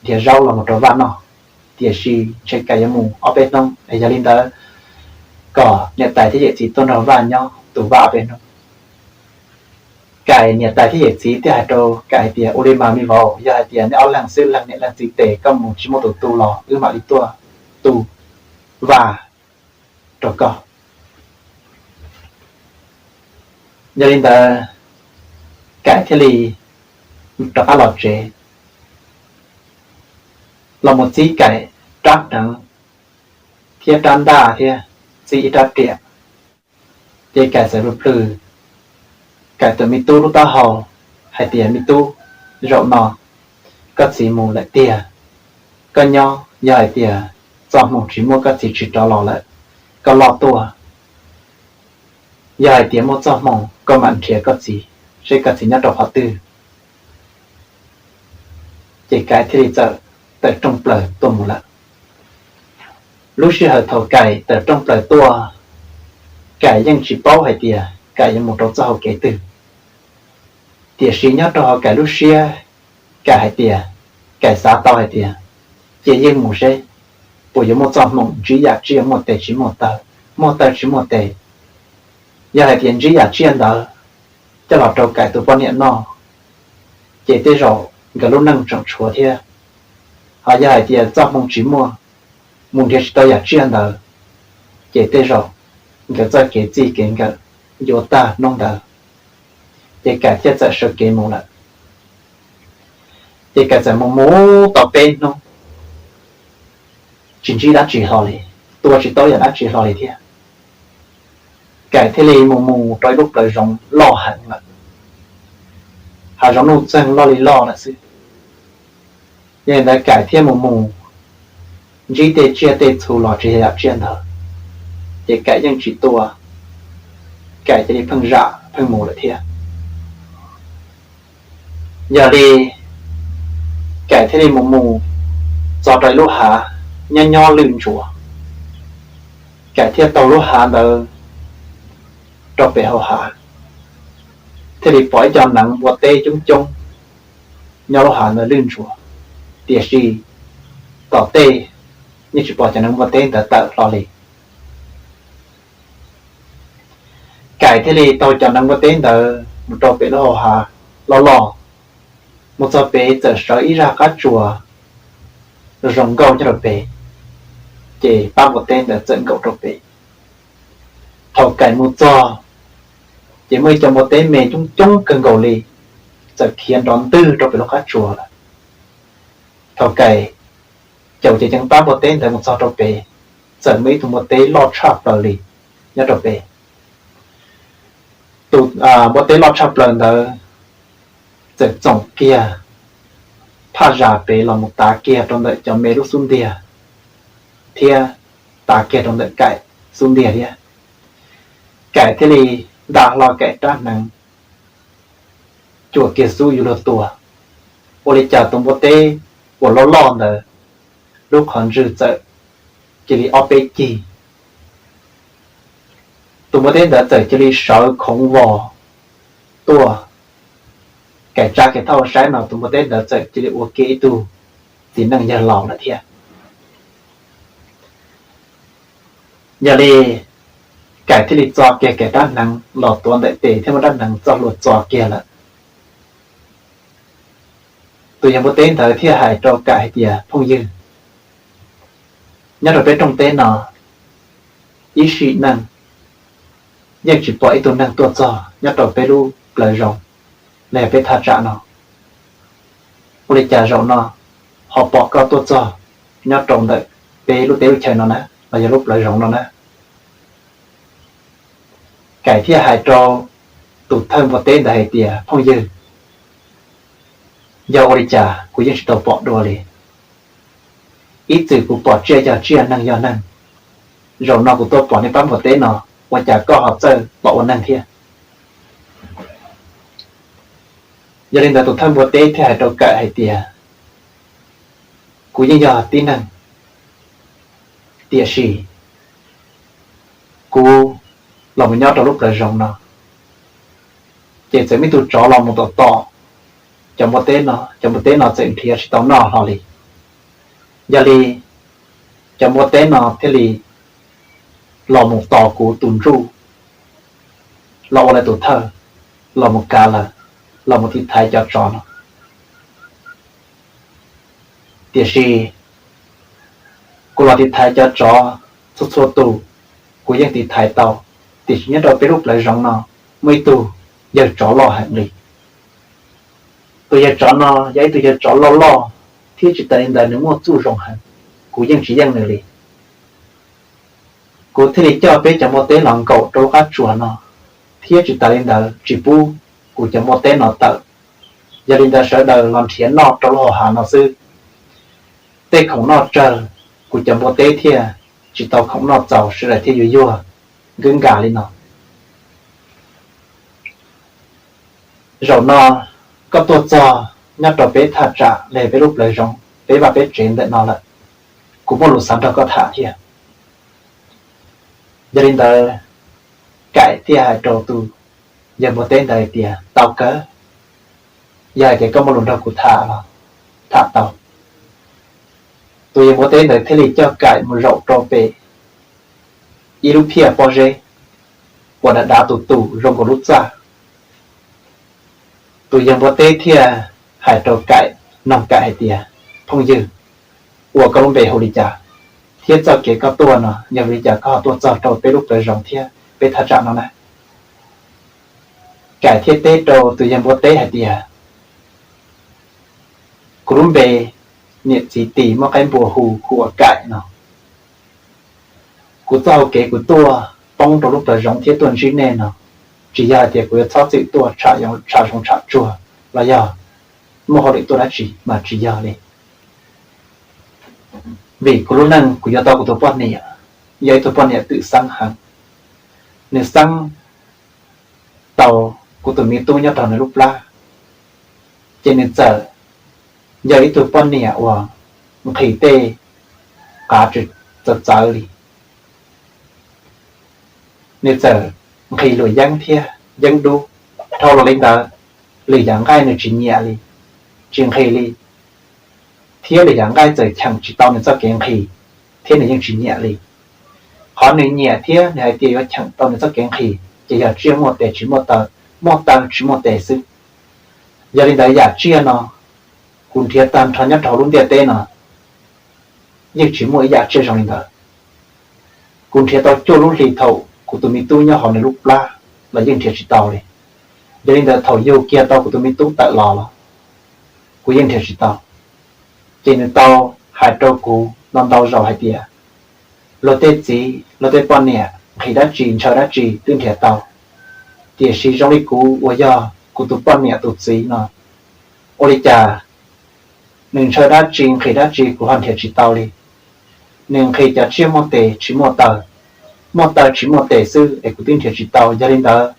nrhiav zaub los mus rau Vaj noj, tiam sis ntshe Kais yuav mus ob peb hnub. Yog li ntawd, kom niam tais thiab yawm txiv tuaj nrog Vaj nyob tus Vaj ob peb hnub. Kais niam tais thiab yawm txiv thiaj hais rau Kais hais tias, ua li mas me vauv, yog hais tias nej ob leeg xwb leej niam leej txiv tes koj mus tsis muaj tus tu los wb mam li tuaj tu Vaj rau koj. Yog li ntawd, Kais thiaj li rov qab los tsev, los mus txib Kais rab hneev thiab rab ntaj thiab txib ib rab riam. Ces Kais txawm plhws Kais tus me tub lub taub hau hais tias, me tub, zaum no koj txiv mus lawm tiag, koj nyob, yog hais tias txoj hmoo tsis muaj koj txiv tsis rov los lawm, koj loj tuaj, yog hais tias muaj txoj hmoo koj mam nrhiav koj txiv, seb koj txiv nyob rau qhov twg. Ces Kais thiaj li txawm tawm rooj plaws tuaj mus lawm. Lub sij hawm thaum Kais tawm rooj plaws tuaj, Kais yeej tsis paub hais tias Kais yuav mus rau txoj hau kev twg. Tiam sis nyob rau hauv Kais lub siab, Kais hais tias, Kais xav tau hais tias, cia yeej mus seb puas yuav muaj txoj hmoo ntsib yam tsiaj muaj tes tsis muaj taw, muaj taw tsis muaj tes. Yog hais tias ntsib yam tsiaj ntawd coj los rau Kais tus poj niam noj, ces tej zaum nkawd lub neej tseem tshuav thiab. Ho yog hais tias txoj hmoo tsis muaj, mus nrhiav tsis tau yam tsiaj ntawd, ces tej zaum nkawd txoj kev txij kev nkawm yuav tag hnub ntawd. Ces Kais thiaj txawm sawv kev mus lawm. Ces Kais txawm mus mus tau peb hnub, tsis ntsib dab tsi hlo li, tua tsis tau yam dab tsi hlo li thiab. Kais thiaj li mus mus rau ib lub plawv zoov loj heev lawm, hav zoov nuj txeeg loj li loj lawm xwb. Yog li ntawd Kais thiaj mus mus ntsib tej tsiaj tej txhu los tsis yog yam tsiaj ntawd, ces Kais yeej tsis tua, Kais cia li pheej zam pheej mus lawm thiab. Yog li Kais thiaj li mus mus txog rau ib lub hav nyob nyob lwj ntsuav. Kais thiaj taug lub hav ntawd rau pem hauv hav, thiaj li pom ib co neev npua teb coob coob nyob lub hav ntawd lwj ntsuav, tiam sis tom tej yeej tsis pom cov neev npua teb ntawd tawm hlo li. Kais thiaj li taug cov neev npua teb ntawd mus rau pem lub hauv hav loj loj, mus txog pem txawm sawv ib zaj qab tsuas zoo nkauj nyob rau pem, ces pab npua teb ntawd txawm nkaum rau pem. Thaum Kais mus txog, ces muaj ib co npua teb me coob coob kawg nkaus li txawm khiav nrov ntwg rau pem lub qab tsuas lawm. Thaum Kais caum cev ceev pab npua teb ntawd mus txog rau pem, txawm muaj ib tug npua teb loj tshaj plaws li nyob rau pem. Tus npua teb loj tshaj plaws ntawd txawm txoom kiag phaj zas pem los mus tav kiag rau ntawm cov me lub xub ntiag thiab tav kiag rau ntawm Kais xub ntiag thiab. Kais thiaj li nta hlo Kais rab hneev, cuam kiag xub yuav luag tua. Ua li cas tus npua teb uas loj loj ntawd lub qhov ntswg txawm cia li ob peb cig. Tus npua teb ntawd txawm cia li sawv khoov vos tuaj. Kais tsa kiag thauj saib no tus npua teb ntawd txawm cia li ua kiag ib tug txiv neej yawg laus lawm thiab. Yog li Kais thiaj li txo kiag Kais rab hneev los tuav ntawm tes thiab muab rab hneev txoj hlua txo kiag lawm. Tus yawg npua teb ntawd thiaj hais rau Kais hais tias, phooj ywg, nyob rau peb rooj teb no ib sim neej yeej tsis pom ib tug neeg tuaj txog nyob rau peb lub plawv zoov los yog peb thaj tsam no. Ua li cas zaum no ho pom koj tuaj txog nyob rau ntawm peb lub teb lub chaw no na, los yog lub plawv zoov no na? Kais thiaj hais rau tus thawj npua teb ntawd hais tias, phooj ywg, yog ua li cas kuv yeej tsis tau pom dua li. Ib txwm kuv pom tsiaj yog tsiaj, neeg yog neeg, zaum no kuv tuaj pom nej pab npua teb no, ua cas koj ho txawj pom ua neeg thiab? Yog li ntawd tus thawj npua teb thiaj hais rau Kais hais tias, kuv yeej yog tib neeg, tiam sis kuv los mus nyob rau lub plawv zoov no, ces txawm muaj ib tug tsov los mus tom tom cov npua teb no, cov npua teb no txawm nrhiav tsis tau noj hlo li. Yog li Cov npua teb no thiaj li los mus tos kuv tus ntsuj, los ua lawv tus thawj, los mus kav lawv, los mus tiv thaiv cov tsov no. Tiam sis kuv los tiv thaiv cov tsov txhua txhua tus, kuv yeej tiv thaiv tau, tiam sis nyob rau peb lub plawv zoov no muaj ib tug yawg tsov loj heev li. Tus yawg tsov no yog ib tug yawg tsov loj loj, thiab tsis tas li ntawd nws muaj txuj zoo heev, kuv yeej tsis yeej nws li. Kuv thiaj li coj peb cov npua teb los nkaum rau lub qab tsuas no, thiab tsis tas li ntawd tsis pub kuv cov npua teb no tawm. Yog li ntawd sawv daws los nrhiav noj rau lub hauv hav no xwb. Tej khoom noj tsawg, kuv cov npua teb thiaj tsis tau khoom noj txaus, sawv daws thiaj yuav yuag nkab nkag li no. Zaum no koj tuaj txog nyob rau peb thaj tsam los peb lub plawv zoov, peb vaj peb tsev ntawm no lawm, kuv muaj lus xav nrog koj tham thiab. Yog li ntawd, Kaim thiaj hais rau tus yawg npua teb ntawd hais tias, Tau kawg, yog hais tias koj muaj lus nrog kuv tham los tham tau. Tus yawg npua teb ntawd thiaj li coj Kaim mus zaum rau pem ib lub phiaj pob zeb uas dav dav tus tus zoo nkaus lub txaj. Tus yawg npua teb thiaj hais rau Kaim, noog Kaim hais tias, Phooj ywg, ua koj lub npe hu li cas, thiab txoj kev koj tuaj no yog vim li cas koj ho tuaj txog rau peb lub plawv zoov thiab peb thaj tsam no na? Kaim thiaj teb rau tus yawg npua teb hais tias, Kuv lub npe, niam txiv tis muaj qaib npua hu, hu ua Kaim no. Kuv txoj hau kev kuv tuaj poob rau lub plawv zoov thiab tuaj ntsib nej no, tsis yog hais tias kuv yuav txhob txwm tuaj tsham zoov tsham tsuag los yog muaj hauj lwm tuaj dab tsi, mas tsis yog li. Vim kuv lub neej kuv yuav tau kuv tus poj niam, yog ib tug poj niam twm xeeb heev. Nws xeeb tau kuv tus me tub nyob rau nws lub plab, ces nws txawm yog ib tug poj niam uas nqhis tej qav txawv txawv li. Nws txawm nqhis luam yeeb thiab yeeb dub. Dhau los li ntawd, lwm yam nqaij nws tsis nyiam li, tsis nqhis li, thiab lwm yam nqaij txawm cheem tsis tau nws txoj kev nqhis, thiab nws yeej tsis nyiam li. Qhov nws nyiam thiab nws hais tias yuav cheem tau nws txoj kev nqhis ces yog tsiaj muaj tes tsis muaj taw, muaj taw tsis muaj tes xwb. Yog li ntawd yam tsiaj no kuv nrhiav tag nrho nyob rau hauv lub ntiaj teb no yeej tsis muaj ib yam tsiaj zoo li ntawd. Kuv nrhiav tau cuaj lub hlis thaum kuv tus me tub nyob hauv nws lub plab los yeej nrhiav tsis tau li. Yog li ntawd thaum yug kiag tau kuv tus me tub tawm los los kuv yeej nrhiav tsis tau. Ces nws tau hais rau kuv ntau ntau zaus hais tias luag tej txiv luag tej poj niam nqhis dab tsi ntshaw dab tsi twb nrhiav tau, tiam sis zoo li kuv uas yog kuv tus poj niam tus txiv no, ua li cas nws ntshaw dab tsi nqhis dab tsi kuv ho nrhiav tsis tau li. Nws nqhis cov tsiaj muaj tes tsis muaj taw, muaj taw tsis muaj tes xwb es kuv twb nrhiav tsis tau. Yog li ntawd,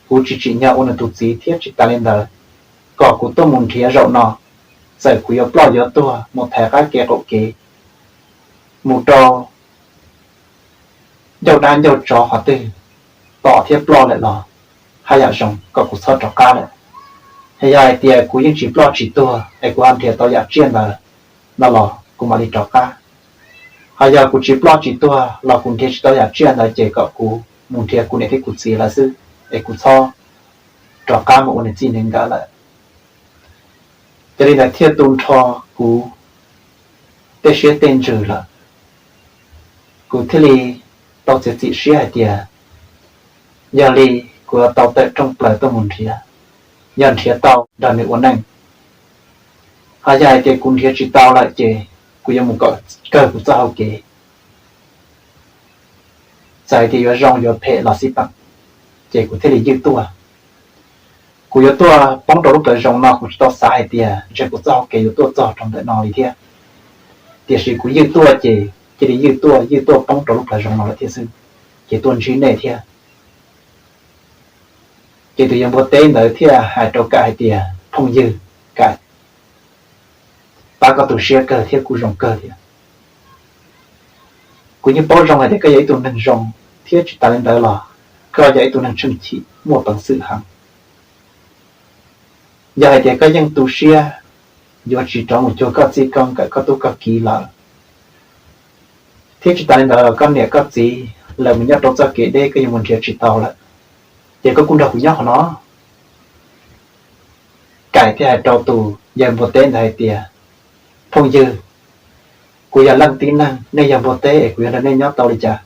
kuv tsis tsim nyog ua nws tus txiv thiab tsis tas li ntawd, kom kuv tuaj mus nrhiav zaum no, txawm kuv yuav ploj yuav tuag mus thaiv qab kev qaum kev, mus rau ncauj dab ncauj tsov qhov twg tom thiab ploj lawm los haj yam zoo kom kuv txhob rov qab lawm. Yog hais tias kuv yeej tsis ploj tsis tuag es kuv ho nrhiav tau yam tsiaj ntawd no los kuv mam li rov qab. Ho yog kuv tsis ploj tsis tuag los kuv nrhiav tsis tau yam tsiaj ntawd ces kom kuv mus nrhiav kuv niam thiab kuv txiv lawv xwb, es kuv txhob rov qab mus ua nws txij nws nkawm lawm. Yog li ntawd thiaj tu nrho kuv tej siab tej ntsws lawm. Kuv thiaj li tau txiav txim siab hais tias yog li kuv yuav tau tawm rooj plaws tuaj mus nrhiav, yog nrhiav tau nrog nws ua neej. Ho yog hais tias kuv nrhiav tsis tau lawm ces kuv yuav mus kom kawg kuv txoj hau kev. Txawm hais tias yuav zoo yuav phem los xij peem, ces kuv thiaj li ywj tuaj. Kuv yuav tuaj poob rau lub plawv zoov no kuv tsis tau xav hais tias ntshe kuv txoj hau kev yuav tuaj txog rau ntawm no li thiab. Tiam sis kuv ywj tuaj ces cia li ywj tuaj, ywj tuaj poob rau lub plawv zoov no lawm thiab xwb, ces tuaj ntsib nej thiab. Ces tus yawg npua teb ntawd thiaj hais rau Kaim hais tias, Phooj ywg Kaim, pab koj tu siab kawg thiab kuj zoo kawg thiab. Kuv yeej paub zoo hais tias koj yog ib tug neeg zoo, thiab tsis tas li ntawd los koj yog ib tug neeg tseem chim muaj peev xwm heev. Yog hais tias koj yeej tu siab yuav tsis rov mus cuag koj txij koj nkawm koj tub koj kiv lawm, Thiab tsis tas li ntawd los koj niam koj txiv lawv mus nyob rau txoj kev deb, koj yuav mus nrhiav tsis tau lawm, ces koj kuj nrog kuv nyob qhov no. Kaim thiaj hais rau tus yawg npua teb ntawd hais tias, Phooj ywg, kuv yog leej tib neeg, nej yog npua teb es kuv yuav nrog nej nyob tau li cas?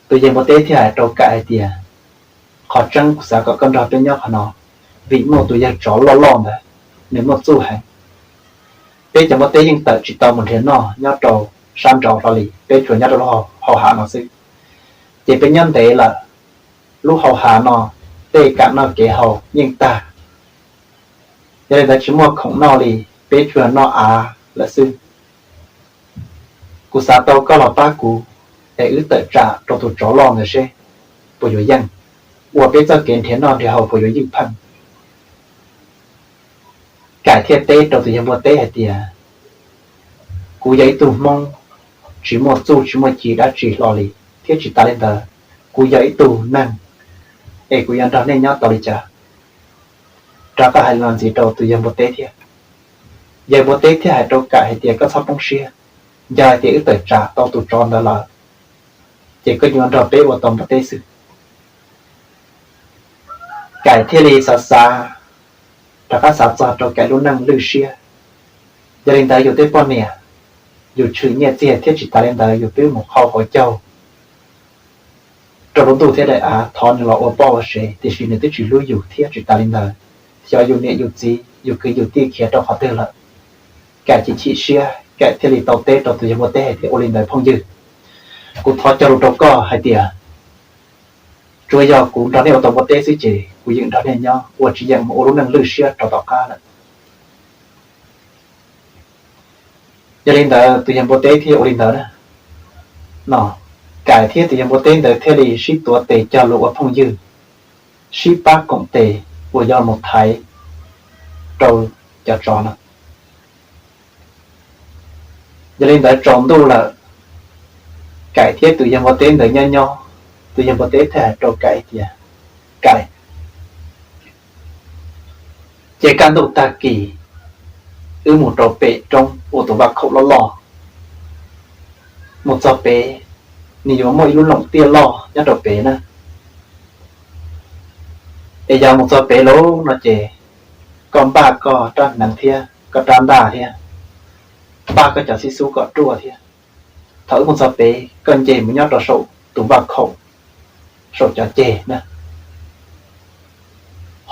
Tus yawg npua teb thiaj hais rau Kaim hais tias, Qhov tseeb kuv xav kom koj nrog peb nyob qhov no, vim muaj tus yawg tsov loj loj ntawd, nws muaj txuj heev. Peb cov npua teb yeej tawm tsis tau mus nrhiav noj nyob rau sab nraud hlo li, peb tsuas nyob rau lub hau hav no xwb. Ces peb nyob ntev lawm, lub hau hav no tej kam noj kev haus yeej tag, yog li ntawd tsis muaj khoom noj li, peb tsuas noj av lawm xwb. Kuv xav tau koj los pab kuv es wb tawm tsam rau tus tsov loj ntawd seb puas yuav yeej, ua peb txoj kev nrhiav noj nrhiav haus puas yuav ywj pheej. Kaim thiaj teb rau tus yawg npua teb hais tias, Kuv yog ib tug Hmoob tsis muaj txuj tsis muaj ci dab tsi hlo li, thiab tsis tas li ntawd, kuv yog ib tug neeg es kuv yuav nrog nej nyob tau li cas? Rov qab hais lo ntxiv rau tus yawg npua teb thiab. Yawg npua teb thiaj hais rau Kaim hais tias, Koj txhob poob siab, yog hais tias wb tawm tsam tau tus tsov ntawd lawm, ces koj yuav nrog peb ua tau npua teb xwb. Kaim thiaj li xav xav, rov qab xav txog rau Kaim lub neej lwj siab. Yog li ntawd yus tej poj niam, yus tshwm nyiaj txiag thiab tsis tas li ntawd yus twb mus qhau hauv caug rau lub ntuj thiab daim av thov nws los ua poj ua sev, tiam sis nws twb tsis hlub yus thiab tsis tas li ntawd, xyov yus niam yus txiv yus kwv yus tij khiav rau qhov twg lawm. Kaim chim chim siab, Kaim thiaj li tau teb rau tus yawg npua teb hais tias, Ua li ntawd phooj ywg, kuv thov cog lus rau koj hais tias tsuas yog kuv nrog nej ua tau npua teb xwb ces kuv yeem nrog nej nyob, ua tsis yeem mus ua lub neej lwj siab rau tom qab lawm. Yog li ntawd tus yawg npua teb thiaj ua li ntawd na. No, Kaim thiab tus yawg npua teb ntawd thiaj li sib tuav tes cog lus ua phooj ywg, sib pab koom tes uas yuav mus thaiv rau cov tsov no. Yog li ntawd tsaus ntuj lawm, Kaim thiab tus yawg npua teb ntawd nyob nyob, tus yawg npua teb thiaj hais rau Kaim tias, Kaim, ces kaj ntug tag kis wb mus rau pem roob ua tus vaj khaum loj loj. Mus txog pem, nws yuav muaj ib lub loom tiaj loj nyob rau pem na. Es yog mus txog pem lawm no ces koj npaj koj rab hneev thiab koj rab ntaj thiab, npaj koj cov xib xub kom ruaj thiab. Thaum wb mus txog pem koj nce mus nyob rau saum tus vaj khaum, saum cov ceg na.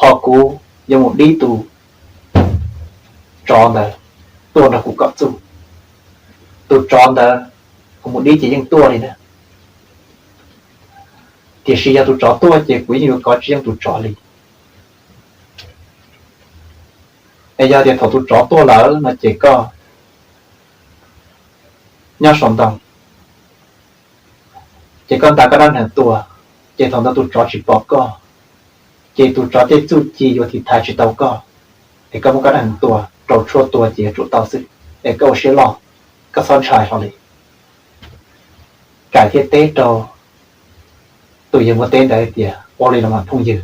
Ho kuv yuav mus dib tus tsov ntawd tuaj nrog kuv kom txuj. Tus tsov ntawd kuv mus dib ces yeej tuaj li na. Tiam sis yog tus tsov tuaj ces kuv yeej yuav kov tsis yeej tus tsov li. Es yog tias thaum tus tsov tuaj lawm no ces koj nyob saum ntoo, ces koj nta koj dab hneev tua, ces thaum ntawd tus tsov tsis pom koj, ces tus tsov tej txuj ci yuav tiv thaiv tsis tau koj. Es koj muab koj dab hneev tua rau tshuaj tua ces yuav tsum tau xwb. Es koj ua siab loj, koj txhob ntshai hlo li. Kaim thiaj teb rau tus yawg npua teb ntawd tias, Ua li los mas phooj ywg.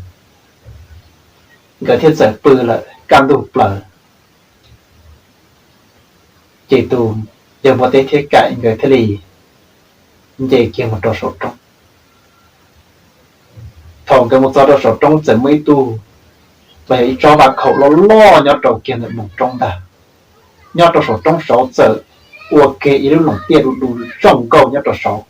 Nkawd thiaj txawm pw lawm kaj ntug plaws, ces tus yawg npua teb thiab Kaim nkawd thiaj li nce kiag mus rau saum roob. Thaum nkawd mus txog rau saum roob txawm muaj ib tug, los yog ib tsob vaj khaum loj loj nyob rau kiag ntawm moos roob ntag. Nyob rau saum roob saud txawm ua kiag ib lub loom tiaj du du zoo nkauj nyob rau saud.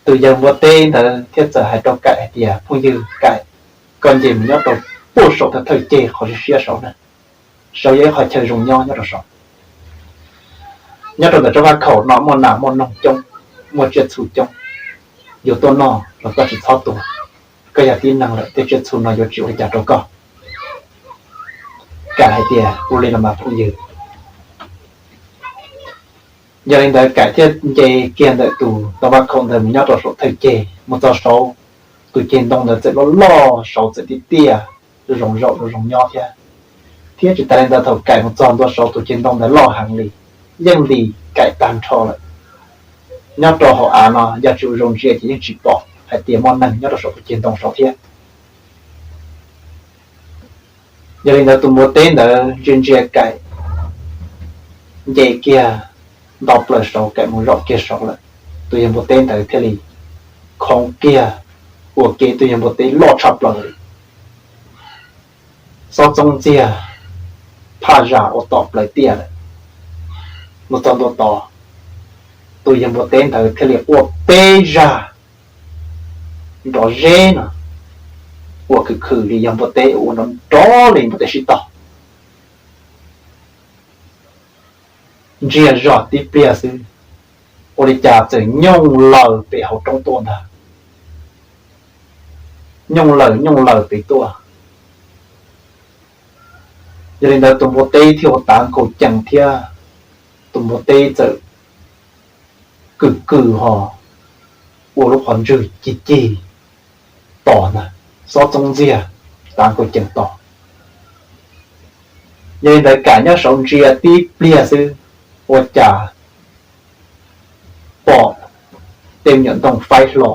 Tus yawg npua teb ntawd thiaj txawm hais rau Kaim hais tias, Phooj ywg Kaim, koj nce mus nyob rau puag saum thawj thawj ceg qhov siab siab saud na, saud yog ib qho chaw zoo nyob nyob rau saud. Nyob rau ntawm tsob vaj khaum no muaj nas muaj noog coob, muaj tsiaj txhu coob, yus tuaj noj los koj tsis txhob tua, koj yog tib neeg lawm tej tsiaj txhu no yuav tsis ua li cas rau koj. Kaim hais tias, Ua li los mas phooj ywg. Yog li ntawd Kaim thiaj nce kiag ntawm tus ntoo vaj khaum ntawd mus nyob rau saum thawj ceg, mus txog saud, tus ceg ntoo ntawd txawm loj loj, saud txawm tiaj tiaj, zoo zaum zoo nyob thiab. Thiab tsis tas li ntawd thaum Kaim mus txog ntua saud tus ceg ntoo ntawd loj heev li, yeej lis Kaim tag nrho lawm. Nyob rau hauv av no yog tsis ua zoo ntsia ces yeej tsis pom hais tias muaj neeg nyob rau saum tus ceg ntoo saud thiab. Yog li ntawd tus npua teb ntawd ntsia ntsia Kaim nce kiag nto plaws saud, Kaim mus zaum kiag saud lawm. Tus yawg npua teb ntawd thiaj li khoov kiag, ua ke tus yawg npua teb loj tshaj plaws li. Xob txoob ntxiag, phaj zam ua tom plaws tiaj lawm. Mus txog ntua tod, tus yawg npua teb ntawd thiaj li quaj peb zag nrov zeb no, ua khwm khwm li yog npua teb, ua nrov nrov li npua teb sib tog. Ntsiag zog tib pliag xwb, ua li cas txawm nyooj laws pem hauv roob tuaj ntag. Nyooj laws nyooj laws pem tuaj. Yog li ntawd tus npua teb thiaj ua tav nkaus cees thiab, tus npua teb txawm kwm kwm ho ua lub qhov ntswg cig cig tos ntag, xob txoob ntxiag, tav nkaus cees tos. Yog li ntawd Kaim nyob saud ntsia tib pliag xwb, ua cas pom tej me nyuam ntoo faib hlo,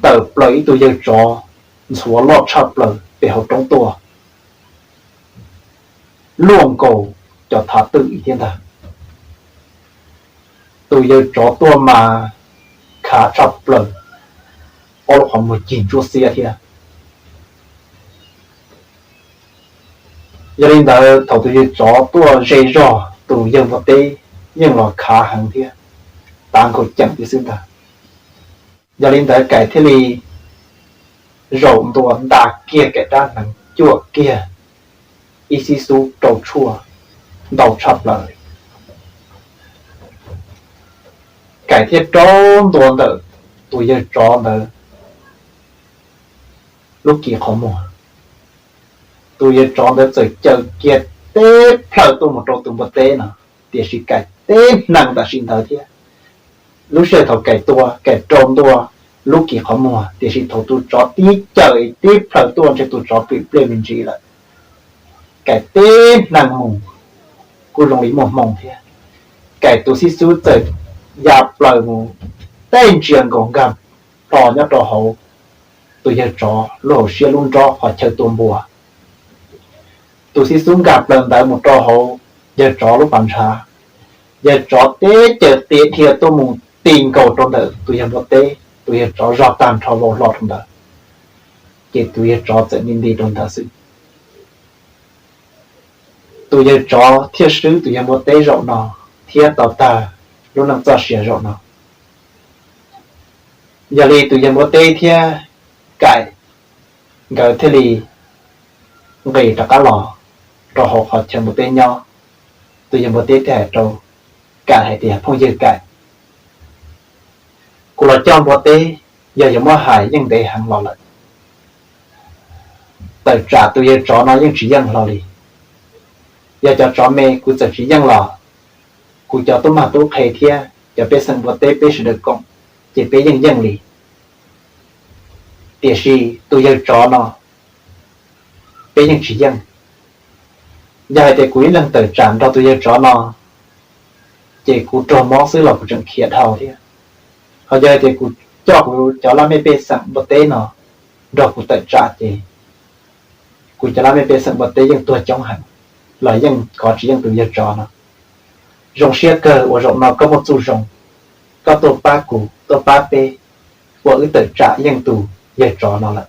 tawm plaws ib tug yawg tsov ntxhuav loj tshaj plaws pem hauv roob tuaj, luaj nkaus cov thav twm thiab ntag. Tus yawg tsov tuaj mas khav tshaj plaws, ob lub qhov muag cig ntsuab xiab thiab. Yog li ntawd thaum tus yawg tsov tuaj ze zog, tus yawg npua teb yeej los khav heev thiab, tav nkaus cees thiab xwb ntag. Yog li ntawd Kaim thiaj li zaum ntua nta kiag Kaim rab hneev cuam kiag ib xib xub rau tshuaj ntau tshaj plaws. Kaim thiaj rau ntua ntawm tus yawg tsov ntawd lub kis qhov muag. Tus yawg tsov ntawd txawm caws kiag teb plhaws tuaj mus rau tus npua teb no, tiam sis Kaim teb hneev tam sim ntawd thiab. Lub sij hawm thaum Kaim tua, Kaim rau ntua lub kis qhov muag, tiam sis thaum tus tsov tib caws teb plhaws tuaj ntshe tus tsov plim pliaj me ntsis lawm. Kaim teb hneev mus kuj zoo li muaj hmoo thiab. Kaim tus xib xub txawm ya plaws mus, tej ntsia nkaus nkag plho nyob rau hauv tus yawg tsov lub hauv siab lub nrob qhov chaw tua npua. Tus xib xub nkag plaws ntawd mus rau hauv yawg tsov lub pas ntshav, yawg tsov teb caws tiav dhia tuaj mus ti nkaus rau ntawm tus yawg npua teb, tus yawg tsov zog tag nrho vau hlo rau ntawd, ces tus yawg tsov txawm nti nti rau ntawd xwb. Tus yawg tsov thiaj swb tus yawg npua teb zaum no thiab tau tag lub neej txoj sia zaum no. Yog li tus yawg npua teb thiab Kaim nkawd thiaj li nqis rov qab los rau hauv qhov chaw npua teb nyob. Tus yawg npua teb thiaj hais rau Kaim hais tias, phooj ywg Kaim, kuv los coj npua teb, yog yuav muab hais yeej ntev heev los lawm. Tawm tsam tus yawg tsov no yeej tsis yeej hlo li. Yog cov tsov me kuv txawm tsis yeej los, kuv cov tub mag tub qhe thiab cov pej xeem npua teb peb sawv daws koom, ces peb yeej yeej li. Tiam sis tus yawg tsov no peb yeej tsis yeej. Yog hais tias kuv ib leeg tawm tsam nrog tus yawg tsov no, ces kuv raug mob xwb los kuv tseem khiav dhau thiab. Ho yog hais tias kuv coj kuv cov laj mej pej xeem npua teb no nrog kuv tawm tsam ces kuv cov laj mej pej xeem npua teb yeej tuag coob heev, los yeej kov tsis yeej tus yawg tsov no. Zoo siab kawg uas zaum no koj muaj txuj zoo, koj tuaj pab kuv tuaj pab peb, uas wb tawm tsam yeej tus yawg tsov no lawm.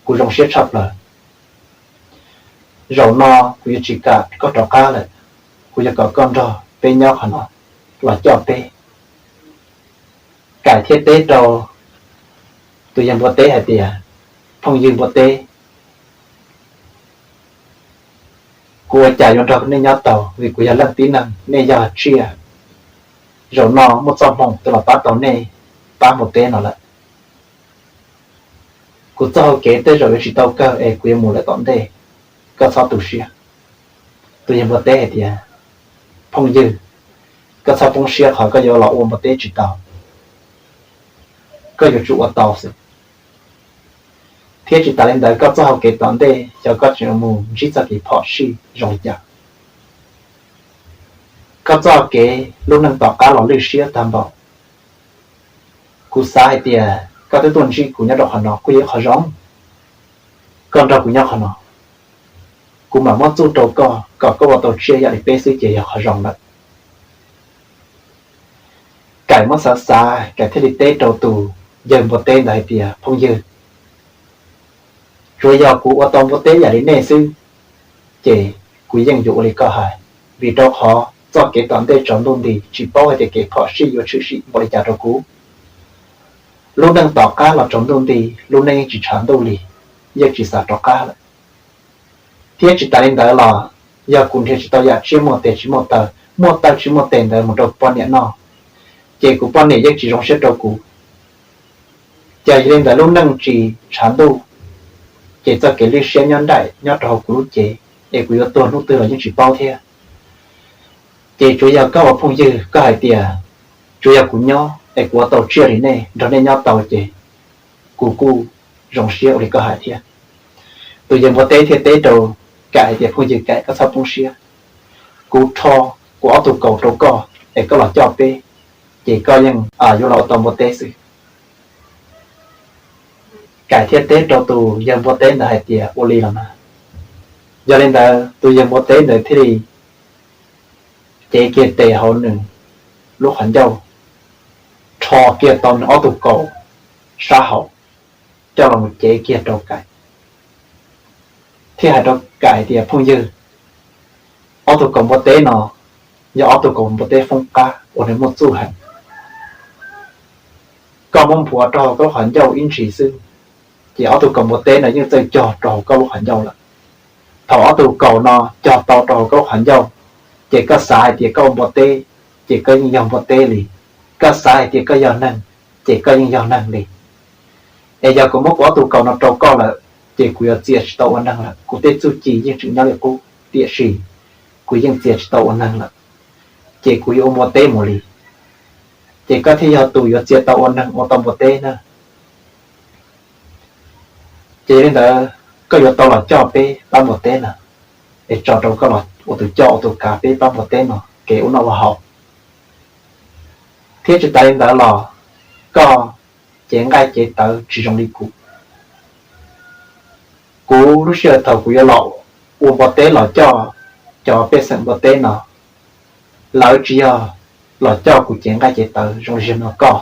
Kuv zoo siab tshaj plaws. Zaum no kuv yuav tsis kam koj rov qab lawm, kuv yuav kom koj nrog peb nyob qhov no los coj peb. Kaim thiaj teb rau tus yawg npua teb hais tias, phooj ywg npua teb, kuv ua cas yuav nrog nej nyob tau, vim kuv yog leej tib neeg, nej yog tsiaj. Zaum no muaj txoj hmoo tuaj los pab tau nej pab npua teb no lawm. Kuv txoj hau kev tej zaum yuav tsis tau kawg es kuv yuav mus lawm tom ntej, koj txhob tu siab. Tus yawg npua teb hais tias, phooj ywg, koj txhob poob siab qhov koj yuav los ua npua teb tsis tau, koj yuav tsum ua tau xwb. Thiab tsis tas li ntawd koj txoj hau kev tom ntej xyov koj tseem mus ntsib txoj kev phom sij zoo li cas. Koj txoj kev lub neej tom qab los lwj siab tag npaum. Kuv xav hais tias koj twb tuaj ntsib kuv nyob rau qhov no kuj yog ib qho zoo. Koj nrog kuv nyob qhov no, kuv mam muab txuj rau koj kom koj ua tau tsiaj yam li peb xwb ces yog qhov zoo lawm. Kaim muab xav xav, Kaim thiaj li teb rau tus yawg npua teb ntawd hais tias, phooj ywg, tsuav yog kuv ua tau npua teb yam li nej xwb, ces kuv yeej yuav ua li koj hais, vim rau qhov txoj kev tom ntej tsaus ntuj nti, tsis paub hais tias kev phom sij yuav tshwm sim npaum li cas rau kuv. Lub neej tom qab los tsaus ntuj nti, lub neej yeej tsis tshav ntuj li, yeej tsis xav rov qab lawm. Thiab tsis tas li ntawd los, yog kuv nrhiav tsis tau yam tsiaj muaj tes tsis muaj taw, muaj taw tsis muaj tes ntawd mus rau poj niam noj, ces kuv poj niam yeej tsis zoo siab rau kuv. Ces yog li ntawd lub neej tsis tshav ntuj, ces txoj kev lwj siab nyob nraim nyob rau hauv kuv lub cev, es kuv yuav tuag hnub twg los yeej tsis paub thiab. Ces tsuav yog koj ua phooj ywg koj hais tias, tsuav yog kuv nyob es kuv ua tau tsiaj li nej nrog nej nyob tau ces kuv kuj zoo siab ua li koj hais thiab. Tus yawg npua teb thiaj teb rau Kaim hais tias, phooj ywg Kaim, koj txhob poob siab, kuv rho kuv ob tug kaus rau koj es koj los coj peb, ces koj yeej yuav los ua tau npua teb xwb. Kaim thiaj teb rau tus yawg npua teb ntawd hais tias, ua li los mas. Yog li ntawd tus yawg npua teb ntawd thiaj li cev kiag tes hauv nws lub qhov ncauj, rho kiag tau nws ob tug kaus sab hauv, coj los mus cev kiag rau Kaim, thiab hais rau Kaim hais tias, phooj ywg, ob tug kaus npua teb no yog ob tug kaus npua teb foob qab uas nws muaj txuj heev. Koj muab npuav rau hauv koj lub qhov ncauj ib ntsis xwb, ces ob tug kaus npua teb no yeej txawj cog rau hauv koj lub qhov ncauj lawm. Thaum ob tug kaus no cog tau rau hauv koj lub qhov ncauj, ces koj xav hais tias koj ua npua teb, ces koj yeej yog npua teb li. Koj xav hais tias koj yog neeg, ces koj yeej yog neeg li. Es yog kuv muab kuv ob tug kaus no rau koj lawm, ces kuv yuav txia tsis tau ua neeg lawm. Kuv tej txuj ci yeej tseem nyob li qub, tiam sis kuv yeej txia tsis tau ua neeg lawm, ces kuv yuav ua npua teb mus li. Ces koj thiaj yog tus yuav txia tau ua neeg ua tau npua teb na. Ces yog li ntawd, koj yuav tau los coj peb pab npua teb na, es tso rau koj los ua tus coj ua tus kav peb pab npua teb no kev ua noj ua haus. Thiab tsis tas li ntawd los, koj cev nqaij cev tawv tsis zoo li kuv. Kuv lub sij hawm thaum kuv yuav los ua npua teb los coj cov pej xeem npua teb no, lawv tsis yog los coj kuv cev nqaij cev tawv zoo li no koj,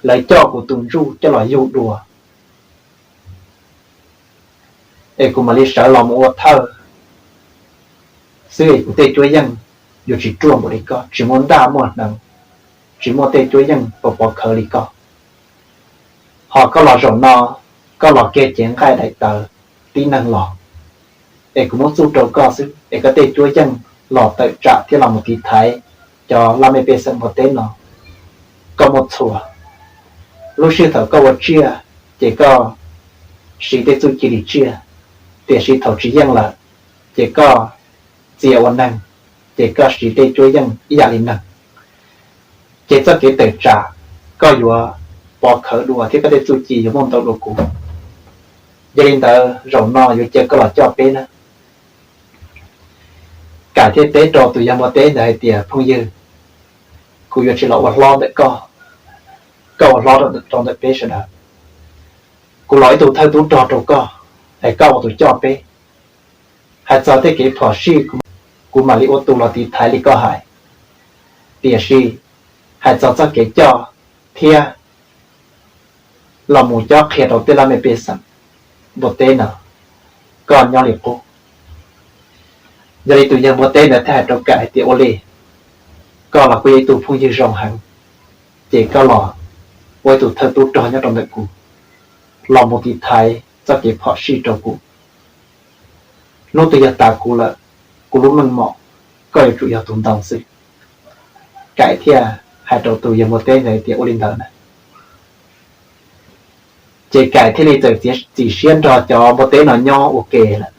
lawv coj kuv tus ntsuj coj los yug dua, es kuv mam li sawv los mus ua thawj xwb, es kuv tej cuab yeej yuav tsis ruaj npaum li koj, tsis muaj ntaj muaj hneev, tsis muaj tej cuab yeej pov pov khawv li koj. Ho koj los zaum no, koj los kiag cev nqaij daim tawv tib neeg los, es kuv muab txuj rau koj xwb, es koj tej cuab yeej los tawm tsam thiab los mus tiv thaiv cov laj mej pej xeem npua teb no, koj muaj txhua. Lub sij hawm thaum koj ua tsiaj, ces koj siv tej txuj ci li tsiaj, tiam sis thaum tsis yeej lawm, ces koj txia ua neeg, ces koj siv tej cuab yeej ib yam li neeg. Ces txoj kev tawm tsam koj yuav pov khawv dua thiab koj tej txuj ci yuav muaj ntau dua kuv. Yog li ntawd zaum no yuav cia koj los coj peb na. Kaim thiaj teb rau tus yawg npua teb ntawd hais tias, phooj ywg, kuv yuav tsis los ua hlob ntawm koj, koj ua hlob rau ntawm peb sawv daws. Kuv los ib tug thawj tub rog rau koj, es koj ua tus coj peb. Hais txog tej kev phom sij, kuv mam li ua tus los tiv thaiv li koj hais, tiam sis hais txog txoj kev coj thiab los mus cob qhia rau tej laj mej pej xeem npua teb no, koj nyob li qub. Yog li tus yawg npua teb ntawd thiaj hais rau Kaim hais tias, ua li, koj los kuj yog ib tug phooj ywg zoo heev, ces koj los ua ib tug thawj tub rog nyob rau ntawm kuv, los mus tiv thaiv txoj kev phom sij rau kuv. Hnub twg yog tas kuv lawm, kuv lub meej mom, koj yuav tsum yog tus ntoo xwb. Kaim thiaj hais rau tus yawg npua teb ntawd tias, ua li ntawd na. Ces Kaim thiaj li txawm txiav txim siab nrog cov npua teb no nyob ua ke lawm,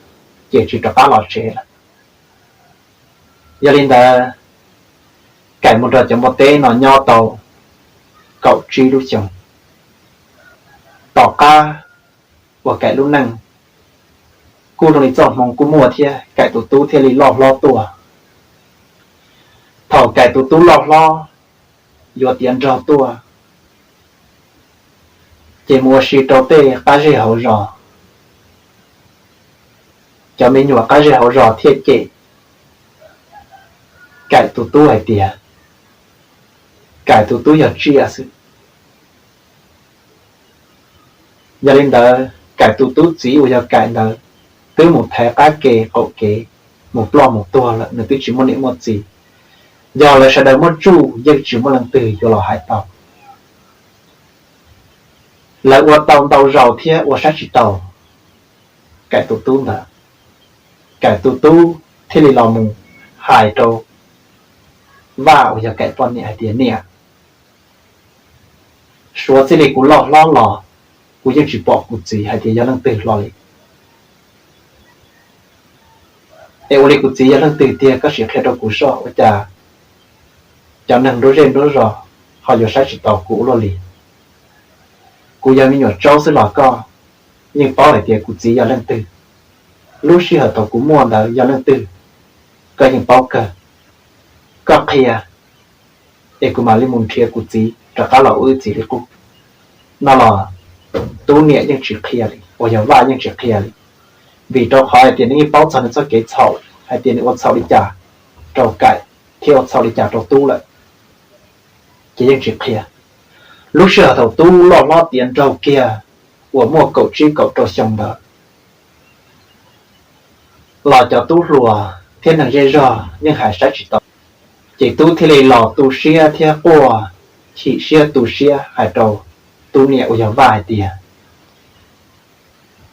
ces tsis rov qab los tsev lawm. Yog li ntawd, Kaim mus nrog cov npua teb no nyob tau kaum tsib lub xyoos. Tom qab uas Kaim lub neej kuj zoo li txoj hmoo kuj muaj thiab, Kaim tus tub thiaj li loj hlob tuaj. Thaum Kaim tus tub loj hlob yuav tiav nrog tuaj, ces mus ua si rau tej qab zej hauv zos. Cov me nyuam qab zej hauv zos thiaj cem Kaim tus tub hais tias, Kaim tus tub yog tsiaj xwb. Yog li ntawd Kaim tus tub txiv uas yog Kaim ntawd twb mus thaiv qab ke qaum kev, mus ploj mus tuag lawm, nws twb tsis muaj niam muaj txiv. Yog lawv sawv daws muaj tsuj yeej tsis muaj leej twg yuav los hais tau. Lawv ua tau ntau zaus thiab ua saib tsis taus Kaim tus tub ntawd. Kaim tus tub thiaj li los mus hais rau Vaj uas yog Kaim poj niam hais tias, Niam, suav txij li kuv loj hlob los kuv yeej tsis pom kuv txiv hais tias yog leej twg hlo li. Es ua li kuv txiv yog leej twg tiag koj sim qhia rau kuv soj, ua cas cov neeg nruab zej nruab zos ho yuav saib tsis taus kuv ua luaj li. Kuv yog me nyuam tsaub xwb los koj yeej paub hais tias kuv txiv yog leej twg. Lub sij hawm thaum kuv muaj ntawd yog leej twg, koj yeej paub kawg. Koj qhia es kuv mam li mus nrhiav kuv txiv rov qab los ua wb txiv li qub. No los Tub niam yeej tsis qhia li, uas yog Vaj yeej tsis qhia li, vim rau qhov hais tias nws yeej paub txog nws txoj kev txhaum hais tias nws ua txhaum li cas rau Kaim thiab ua txhaum li cas rau Tub lawm, ces yeej tsis qhia. Lub sij hawm thaum Tub loj hlob tiav nraug kiag uas muaj kaum tsib kaum rau xyoo ntawd los cov tub hluas thiab neeg zej zog yeej hais saib tsis taus. Ces Tub thiaj li los tu siab thiab quaj chim siab tu siab hais rau Tub niam uas yog Vaj hais tias,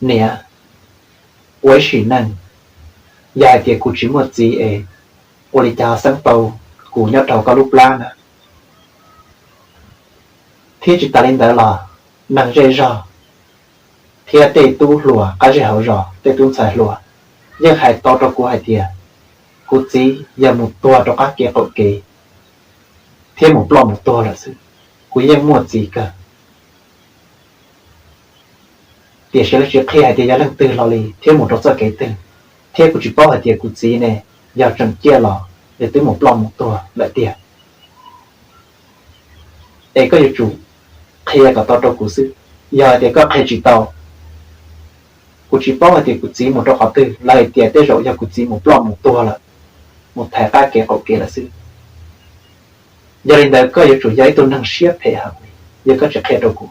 Niam, ua ib sim neej, yog hais tias kuv tsis muaj txiv es ua li cas ho xeeb tau kuv nyob rau koj lub plab na? Thiab tsis tas li ntawd los neeg zej zog thiab tej tub hluas qab zej hauv zos, tej tub ntxhais hluas yeej hais tau rau kuv hais tias kuv txiv yog mus tuag rau qab kev qaum kev thiab mus ploj mus tuag lawm xwb. Kuv yeej muaj txiv kawg, tiam sis lawv tsis qhia hais tias yog leej twg hlo li thiab mus rau txoj kev twg, thiab kuv tsis paub hais tias kuv txiv ne yog tseem ciaj los nws twb mus ploj mus tuag lawm tiag. Es koj yuav tsum qhia kom tau rau kuv xwb. Yog hais tias koj qhia tsis tau, kuv tsis paub hais tias kuv txiv mus rau qhov twg, lawv hais tias tej zaum yog kuv txiv mus ploj mus tuag lawm, mus thaiv qab kev qaum kev lawm xwb. Yog li ntawd koj yuav tsum yog ib tug neeg siab phem heev li, yog koj tsis qhia rau kuv,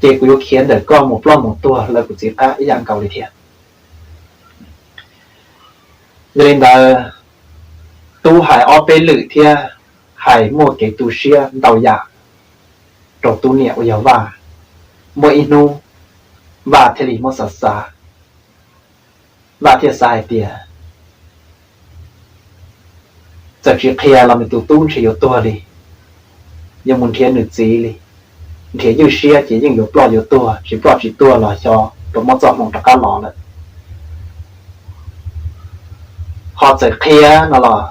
ces kuv yuav khiav ntawm koj mus ploj mus tuag lawv kuv txiv qab ib yam nkaus li thiab. Yog li ntawd, Tub hais ob peb lwm thiab hais muaj kev tu siab ntau yam rau Tub niam uas yog Vaj. Muaj ib hnub Vaj thiaj li muab xav xav, Vaj thiaj xav hais tias txawm tsis qhia los nws tus tub ntshe yuav tuag li, yuav mus nrhiav nws txiv li, nrhiav ywj siab ces yeej yuav ploj yuav tuag, tsis ploj tsis tuag los xyov puas muaj txoj hmoo rov qab los lawm. Ho txawm qhia no los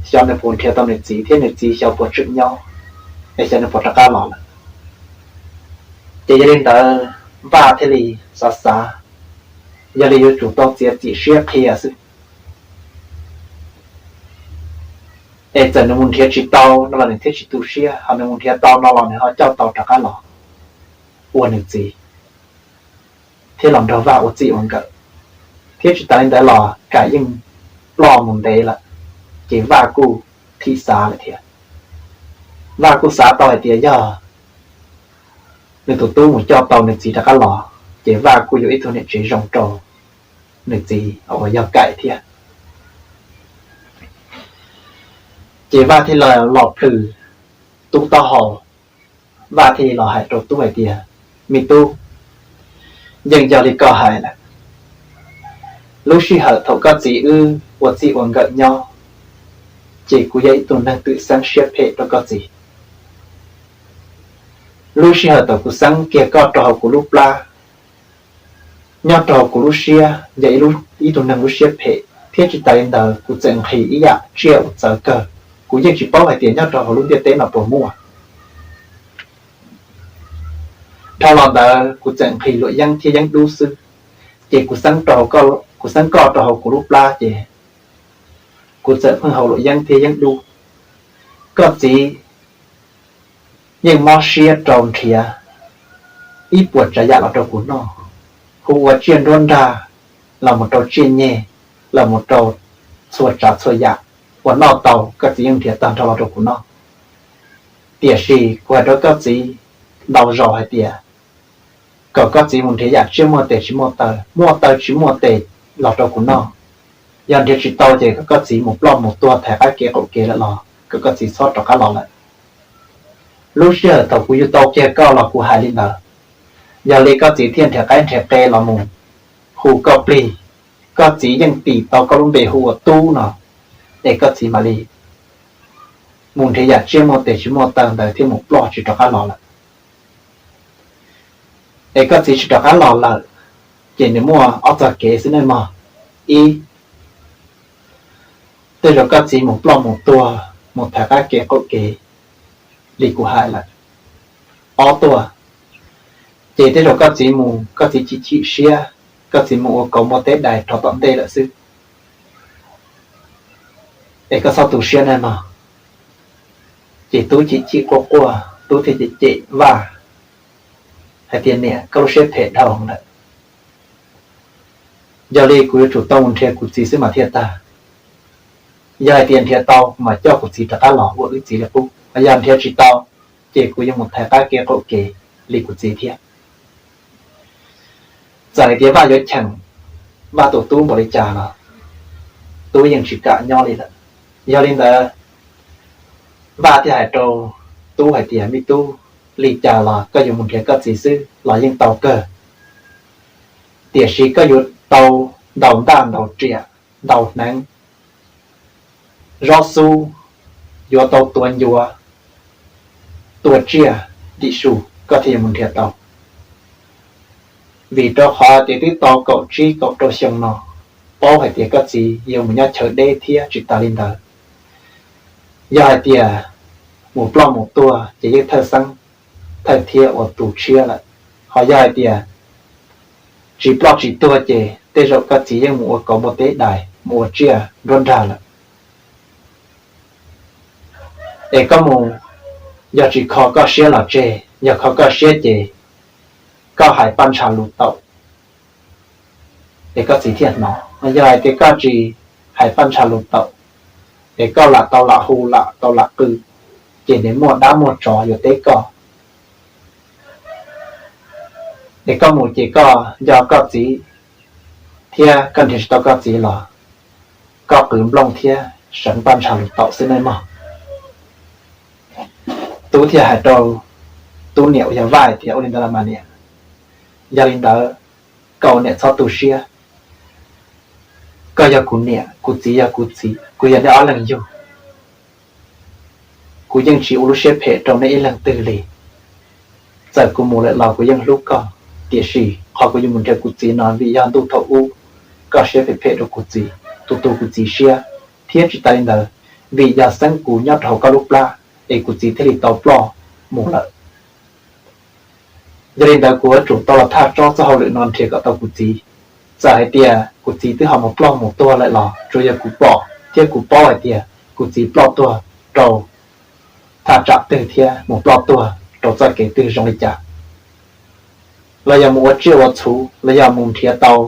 xyov nws puas nrhiav tau nws txiv thiab nws txiv xyov puas tseem nyob, es xyov nws puas rov qab los lawm. Ces yog li ntawd, Vaj thiaj li xav xav, yog li yuav tsum tau txiav txim siab qhia xwb. Es txawm nws mus nrhiav tsis tau no los nws thiaj tsis tu siab, ho nws mus nrhiav tau no los nws ho coj tau rov qab los ua nws txiv thiab los nrog Vaj ua txij ua nkawm. Thiab tsis tas li ntawd los Kaim yeej ploj mus ntev lawm, ces Vaj kuj thim xav lawm thiab. Vaj kuj xav tau hais tias yog nws tus tub mus coj tau nws txiv rov qab los, ces Vaj kuj yuav ib tug niam tsev zoo rau nws txiv uas yog Kaim thiab. Ces Vaj thiaj li los plhws Tub taub hau, Vaj thiaj li los hais rau Tub hais tias, Me tub, yeej yog li koj hais lawm. Lub sij hawm thaum koj txiv wb ua txij ua nkawm nyob, ces kuv yog ib tug neeg twm xeeb siab phem rau koj txiv. Lub sij hawm thaum kuv xeeb kiag koj rau hauv kuv lub plab, nyob rau hauv kuv lub siab yog ib tug neeg lub siab phem, thiab tsis tas li ntawd kuv txawm nqhis ib yam tsiaj uas txawv kawg. Kuv yeej tsis paub hais tias nyob rau hauv lub ntiaj teb no puas muaj. Dhau los ntawd kuv txawm nqhis luam yeeb thiab yeeb dub xwb, ces kuv xeeb koj rau hauv kuv lub plab ces kuv txawm pheej haus luam yeeb thiab yeeb dub. Koj txiv yeej mob siab rau nrhiav ib puas tsav yam los rau kuv noj, hu ua tsiaj nruab nrag, los mus rau tsiaj nyeg, los mus rau txhua tsav txhua yam uas noj tau, koj txiv yeej nrhiav tag nrho los rau kuv noj. Tiam sis kuv hais rau koj txiv ntau zaus hais tias kom koj txiv mus nrhiav yam tsiaj muaj tes tsis muaj taw, muaj taw tsis muaj tes los rau kuv noj. Yog nrhiav tsis tau ces kom koj txiv mus ploj mus tuag thaiv qab kev qaum kev lawm los kom koj txiv txhob rov qab los lawm. Lub sij hawm thaum kuv yug tau kiag koj los kuv hais li ntawd. Yog li koj txiv thiaj nrhiav qaib nrhiav qe los mus hu koj plig. Koj txiv yeej tis tau koj lub npe hu ua Tub no, es koj txiv mam li mus nrhiav yam tsiaj muaj tes tsis muaj taw ntawd thiab mus ploj tsis rov qab los lawm. Es koj txiv tsis rov qab los lawm, ces nws muaj ob txoj kev xwb nawb mog. Ib, tej zaum koj txiv mus ploj mus tuag mus thaiv qab kev qaum kev li kuv hais lawm. Ob tuaj, ces tej zaum koj txiv mus koj txiv chim chim siab, koj txiv mus ua kauv npua teb dais rov tom ntej lawm xwb. Es koj txhob tu siab nawb mog. Ces Tub chim chim quaj quaj, Tub thiaj cem cem Vaj hais tias, niam, koj lub siab phem dhau lawm. Yog li kuv yuav tsum tau mus nrhiav kuv txiv xwb mas thiaj tag. Yog hais tias nrhiav tau mas coj kuv txiv rov qab los ua wb txiv li qub, yog nrhiav tsis tau ces kuv yuav mus thaiv qab kev qaum kev li kuv txiv thiab. Txawm hais tias Vaj yuav cheem Vaj tus tub npaum li cas los Tub yeej tsis kam nyob li lawm. Yog li ntawd, Vaj thiaj hais rau Tub hais tias, me tub, li cas los koj yuav mus nrhiav koj txiv xwb los yeej tau kawg, tiam sis koj yuav tau ntaus ntaj ntaus riam, ntaus hneev, zob xub, yuav tau tua ncua, tua tsiaj lim su koj thiaj yuav mus nrhiav tau. Vim rau qhov tias twb tau kaum tsib kaum rau xyoo no, paub hais tias koj txiv yuav mus nyob chaw deb thiab tsis tas li ntawd, yog hais tias mus ploj mus tuag ces yeej thawj xeeb thawj thiab ua tus tshiab lawm. Ho yog hais tias tsis ploj tsis tuag ces tej zaum koj txiv yeej mus ua kauv npua teb dais mus ua tsiaj nruab nrag lawm. Es koj mus, yog tsis kho koj siab los tseg, yog kho koj siab ces koj hais paj ntsha lus taum es koj txiv thiaj hnov. Yog hais tias koj tsis hais paj ntsha lus taum, es koj lam tau lam hu lam tau lam qw, ces nws muaj dab muaj tsov yuav teb koj. Es koj mus ces koj nco koj txiv thiab koj nrhiav tsis tau koj txiv los koj qw nplooj thiab seev paj ntsha lus taum xwb nawb mog. Tub thiaj hais rau Tub niam uas yog Vaj hais tias, ua li ntawd los mas niam, yog li ntawd koj ua niam txhob tu siab. Koj yog kuv niam, kuv txiv yog kuv txiv, kuv yog nej ob leeg yug. Kuv yeej tsis ua lub siab phem rau nej ib leeg twg li. Txawm kuv mus lawm los kuv yeej hlub koj, tiam sis qhov kuv yuav mus nrhiav kuv txiv no vim yog ntuj thaum ub koj siab phem phem rau kuv txiv, tu tu kuv txiv siab, thiab tsis tas li ntawd, vim yog xeeb kuv nyob rau hauv koj lub plab es kuv txiv thiaj li tau ploj mus lawm. Yog li ntawd kuv yuav tsum tau los thaj tsob txoj hauj lwm no nrhiav kom tau kuv txiv. Txawm hais tias kuv txiv twb ho mus ploj mus tuag lawm los tsuas yog kuv pom thiab kuv paub hais tias kuv txiv ploj tuag rau thaj tsam twg thiab mus ploj tuag rau txoj kev twg zoo li cas, los yog mus ua tsiaj ua txhu, los yog mus nrhiav tau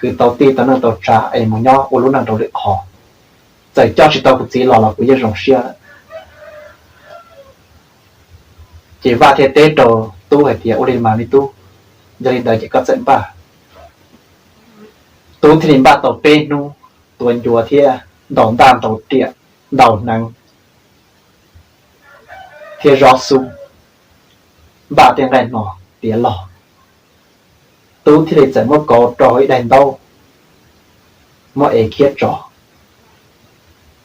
kwv tau tij tau neej tau tsav es mus nyob ua lub neej rau lwm qhov, txawm coj tsis tau kuv txiv los los kuv yeej zoo siab lawm. Ces Vaj thiaj teb rau Tub hais tias, ua li mas me tub, yog li ntawd ces koj txawm npaj. Tub thiaj li npaj tau peb hnub tua ncua thiab ntaus ntaj ntaus riam, ntaus hneev thiab zob xub, npaj tej nqaij hno tiav log. Tub thiaj li txawm muab kauv rau ib daim ntaub, muab ev khiab tso,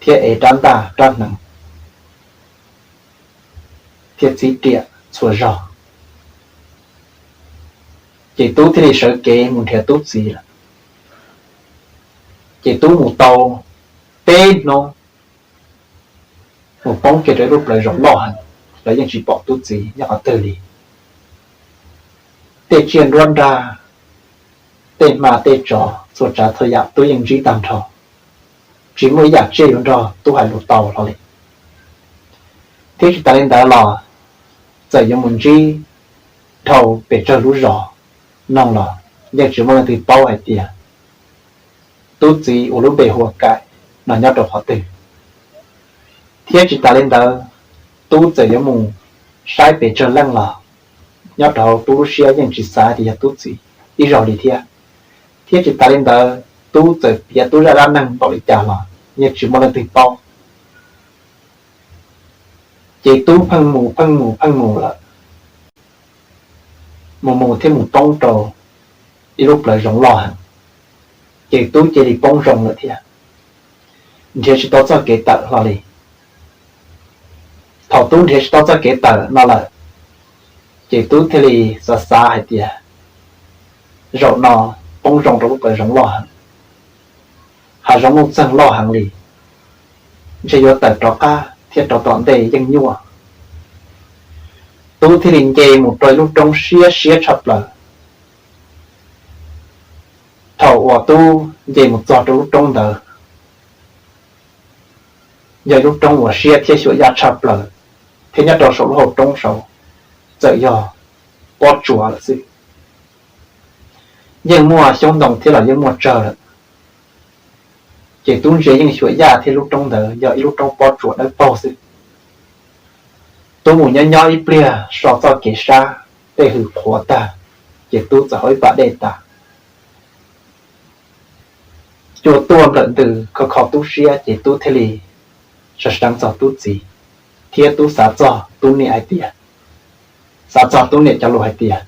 thiab ev rab ntaj rab hneev, thiab txib riam txhua zog. Ces Tub thiaj li sawv kev mus nrhiav Tub txiv lawm. Ces Tub mus tau peb hnub, mus poob kiag rau ib lub plawv zoov loj heev, lawv yeej tsis pom Tub txiv nyob qhov twg li. Tej tsiaj nruab nrag, tej hma tej tsov txhua tsav txhua yam Tub yeej ntsib tag nrho, tsis muaj ib yam tsiaj yuav nrog Tub hais lus tau hlo li. Thiab tsis tas li ntawd los txawm yuav mus ntsib dhau pes tsawg lub zos noog los yeej tsis muaj leej twg paub hais tias Tub txiv uas lub npe hu ua Kaim no nyob rau qhov twg. Thiab tsis tas li ntawd, Tub txawm yuav mus saib pes tsawg leej los nyob rau hauv Tub lub siab yeej tsis xav tias yog Tub txiv ib zaug li thiab. Thiab tsis tas li ntawd, Tub txawm piav Tub zaj dab neeg npaum li cas los yeej tsis muaj leej twg paub. Ces Tub pheej mus pheej mus pheej mus lawm, mus mus thiab mus poob rau ib lub plawv zoov loj heev, ces Tub cia li poob zoo lawm thiab, nrhiav tsis tau txoj kev tawm hlo li. Thaum Tub nrhiav tsis tau txoj kev tawm no lawm, ces Tub thiaj li xav xav hais tias, zaum no poob zoo rau lub plawv zoov loj heev, hav zoov nuj txeeg loj heev li, ntshe yuav tawm rov qab thiab rau tom ntej yeej nyuaj. Tub thiaj li nce mus rau ib lub roob siab siab tshaj plaws. Thaum uas Tub nce mus txog rau lub roob ntawd, yog ib lub roob uas siab thiab xyuam yaj tshaj plaws, thiab nyob rau saum lub hauv roob saud txawm yog pob tsuas lawm xwb. Yeej muaj xyoob ntoo thiab los yeej muaj tsawg lawm, ces Tub ntsia yeej xyuam yaj thiab lub roob ntawd yog ib lub roob pob tsuas dawb paug xwb. Tub mus nyob nyob ib pliag so txoj kev sab, dej hws qhuav tag, ces Tub txawm hau ib pas dej tas. Cua tuaj nplawm ntws kho kho Tub siab ces Tub thiaj li sawv seev txog Tub txiv, thiab Tub xav txog Tub niam hais tias, xav txog Tub niam cov lus hais tias,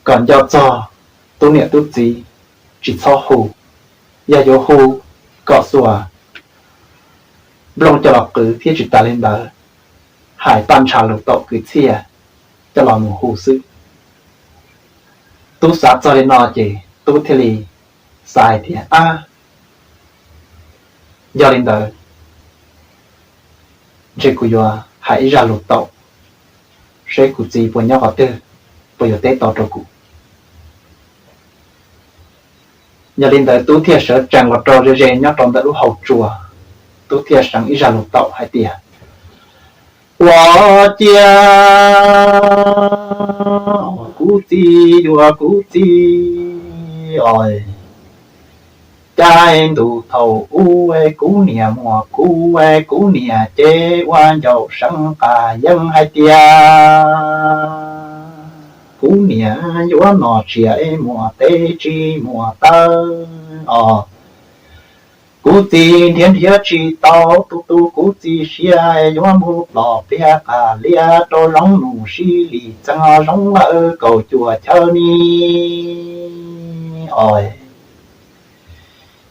kom nco txog Tub niam Tub txiv, tsis txhob hu, yog yuav hu kom xuas nplooj coj los qwv thiab tsis tas li ntawd, hais paj ntsha lus taum kwv txhiaj coj los mus hu xwb. Tub xav txog li no ces Tub thiaj li xav hais tias, ab, yog li ntawd ntshe kuv yuav hais ib zaj lus taum, seb kuv txiv puas nyob qhov twg, puas yuav teb tau rau kuv. Yog li ntawd Tub thiaj sawv tsees los rau ze ze nyob rau ntawm lub hauv tsua, Tub thiaj seev ib zaj lus taum hais tias, ua cia kuv txiv yuav kuv txiv os, caij ntuj thaum ub kuv niam muaj kuv, kuv niam ces ua ncauj seev qas yeeb hais tias, kuv niam yuav nom tsiaj muaj teb tsis muaj taw os. Kuv txiv nrhiav nrhiav tsis tau tus tu kuv txiv siab, yuav mus ploj pliag qas lias rau zoov nus sib lis txeev os, zoov lawm kaum cuaj chaw ni os.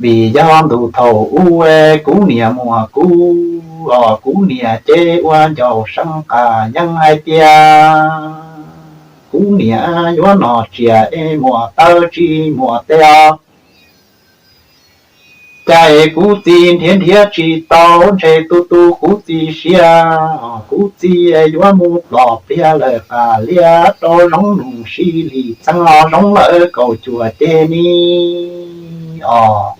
Vim yog ntuj thaum ub kuv niam muaj kuv os, kuv niam ces ua ncauj seev qas yeeb hais tias, kuv niam yuav nom tsiaj muaj taw tsis muaj teb os. Cas es kuv txiv nrhiav nrhiav tsis tau, ntshe tus tu kuv txiv siab, kuv txiv yuav mus ploj pliag lawm qas lias rau zoov nus sib lis txeev os, zoov lawm kaum cuaj ceg ni os.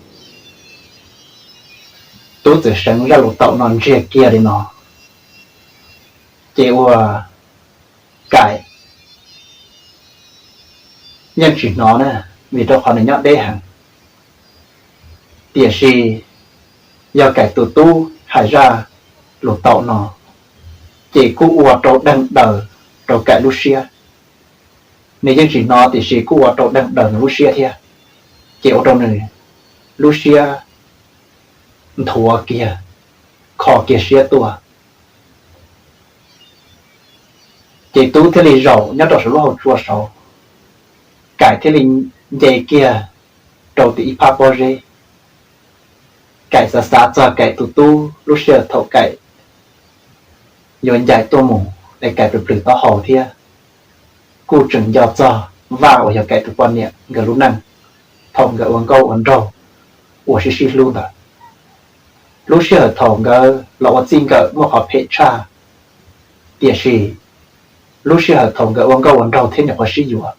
Tub txawm seev zaj lus taum no ntsiag kiag li no, ces ua Kaim yeej tsis hnov na, vim rau qhov nws nyob deb heev. Tiam sis yog Kaim tus tub hais zaj lus taum no, ces kuj ua rau deeg daws rau Kaim lub siab. Nws yeej tsis hnov tiam sis kuj ua rau deeg daws nws lub siab thiab, ces ua rau nws lub siab nthuav kiag, kho kiag siab tuaj. Ces Tub thiaj li zaum nyob rau saum lub hauv tsua saud, Kaim thiaj li nce kiag rau tim ib phab pob zeb. Kaim xav xav txog Kaim tus tub lub sij hawm thaum Kaim yuav ncaim tuaj mus es Kaim plhws plhws taub hau thiab, kuj tseem nco txog Vaj uas yog Kaim tus poj niam nkawd lub neej, thaum nkawd ua nkauj ua nraug, ua sib sib hlub ntawd. Lub sij hawm thaum nkawd los ua txij nkawm muaj qhov phem tshaj, tiam sis lub sij hawm thaum nkawd ua nkauj ua nraug thiab nyuam qhuav sib yuav,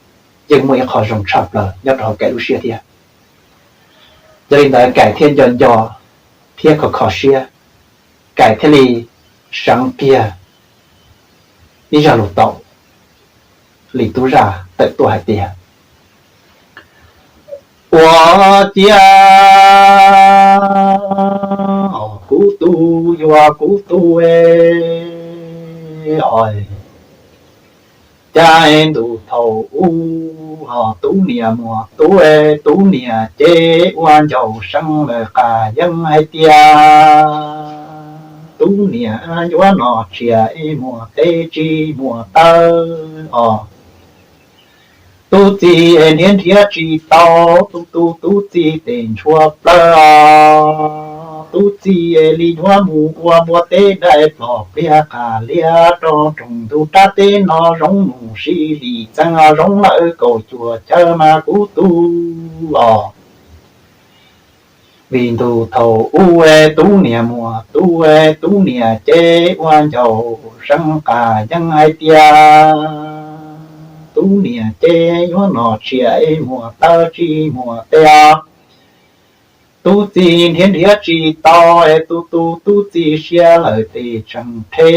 yeej muaj ib qho zoo tshaj plaws nyob rau hauv Kaim lub siab thiab. Yog li ntawd Kaim thiaj nco nco thiab kho kho siab, Kaim thiaj li seev kiag ib zaj lus taum li Tub zaj tawm tuaj hais tias, ua cia os kuv tus yuav kuv tu os. Cas ntuj thaum ub ho tub niam muaj tub, tub niam ces ua ncauj seeb lawm qas yeeb hais tias tub niam yuav nom tsiaj es muaj teb tsis muaj taw os. Tub txib es nrhiav nrhiav tsis tau, tus tus tub txib tes ntshua plawv os. Tub txib es li yuav mus ua npua teb dai plom pliag qas liab rau nroog ntug rab teb no zoov mus sib li txeeb os, zoov lawm kaum cuaj chaw mas kuv tu os. Vim ntuj thaum ub tub niam muaj tub, tub niam ces ua ncauj seeb qas yeeb hais tias tub niam ces yuav nom tsiaj es muaj taw tsis muaj tes os. Tub txib nrhiav nrhiav tsis tau, tus tus tub txib siab lawm tes tseem rhe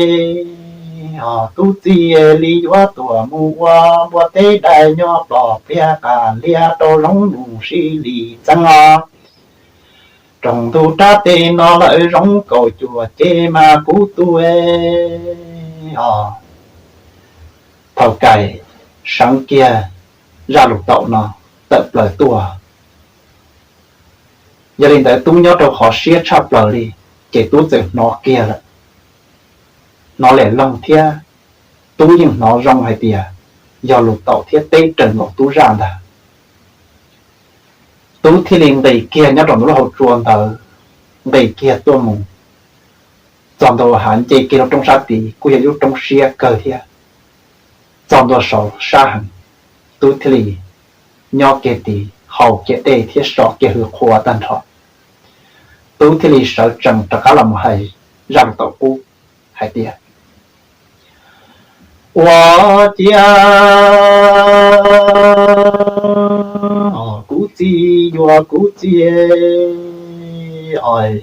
os. Tub txib li yuav tuaj mus ua npua teb dai nyob plom pliag qas liab rau zoov mus sib li txeeb os. Nroog ntug rab teb no lawm zoov kaum cuaj ces mas kuv tu os. Thaum Kaim seev kiag zaj lus taum no tawm plaws tuaj, yog li ntawd tub nyob rau qhov siab tshaj plaws li, ces tub txawm hnov kiag lawm. Hnov liam loog thiab tub yeej hnov zoo hais tias yog lus taum thiab teb raws nkaus tub zaj ntag. Tub thiaj li nqis kiag nyob rau ntawm lub hauv tsua ntawd, nqis kiag tuaj mus txog ntua hav nce kiag lub roob sab tid, kuj yog lub roob siab kawg thiab. Txog ntua saud sab heev, tub thiaj li nyob kiag tid, haus kiag dej thiab so kiag hws qhua tag nrho. Tub thiaj li sawv tsees rov qab los mus hais zaj lus taum qub hais tias, ua ciav os kuv txij yuav kuv txij os.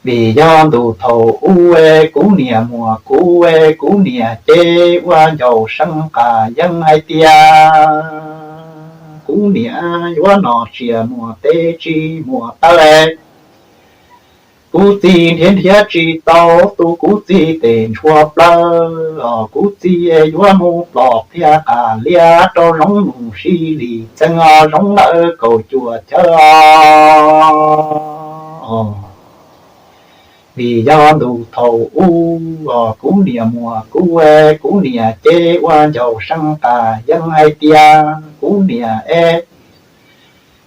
Vim yog ntuj thaum ub kuv niam muaj kuv, kuv niam ces ua ncauj seeb qas yeeb hais tias kuv niam yuav nom tsiaj muaj teb tsis muaj taw. Kuv txij nrhiav nrhiav tsis tau, tus kuv txij tes ntshua plawv os. Kuv txij yuav mus plom pliag qas liab rau zoov mus sib li txeeb os, zoov lawm kaum cuaj chaw os. Vim yog ntuj thaum ub os kuv niam muaj kuv, kuv niam ces ua ncauj seeb qas yeeb hais tias kuv niam es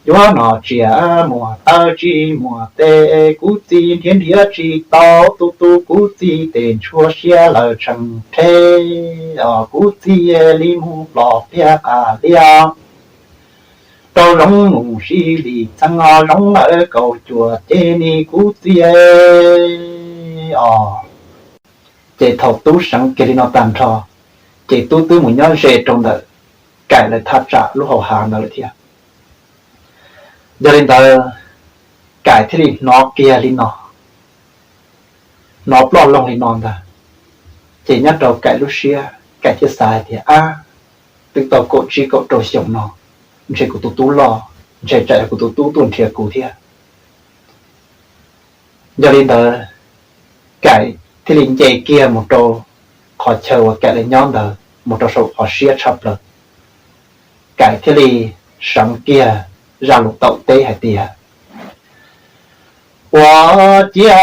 yuav nom tsiaj muaj taw tsis muaj tes. Kuv txij nrhiav nrhiav tsis tau, tus tus kuv txij tes ntshua siab lawm tseem rhe os. Kuv txij li mus plom pliag qas liab rau zoov mus sib li txeeb os, zoov lawm kaum cuaj ces ni kuv txij os. Ces thaum tub seev kiag li no tag nrho, ces tub twb mus nyob ze rau ntawm Kaim lawv thaj tsam lub hauv hav ntawd lawm thiab. Yog li ntawd, Kaim thiaj li hnov kiag li no, hnov ploj loog li no ntag. Ces nyob rau Kaim lub siab, Kaim thiaj xav hais tias, ab, twb tau kaum tsib kaum rau xyoo no, ntshe kuv tus tub loj, ntshe tsam yog kuv tus tub tuaj nrhiav kuv thiab. Yog li ntawd, Kaim thiaj li nce kiag mus rau qhov chaw uas Kaim lawv nyob ntawd mus rau saum qhov siab tshaj plaws. Kaim thiaj li seev kiag zaj lus taum teb hais tias, ua ciav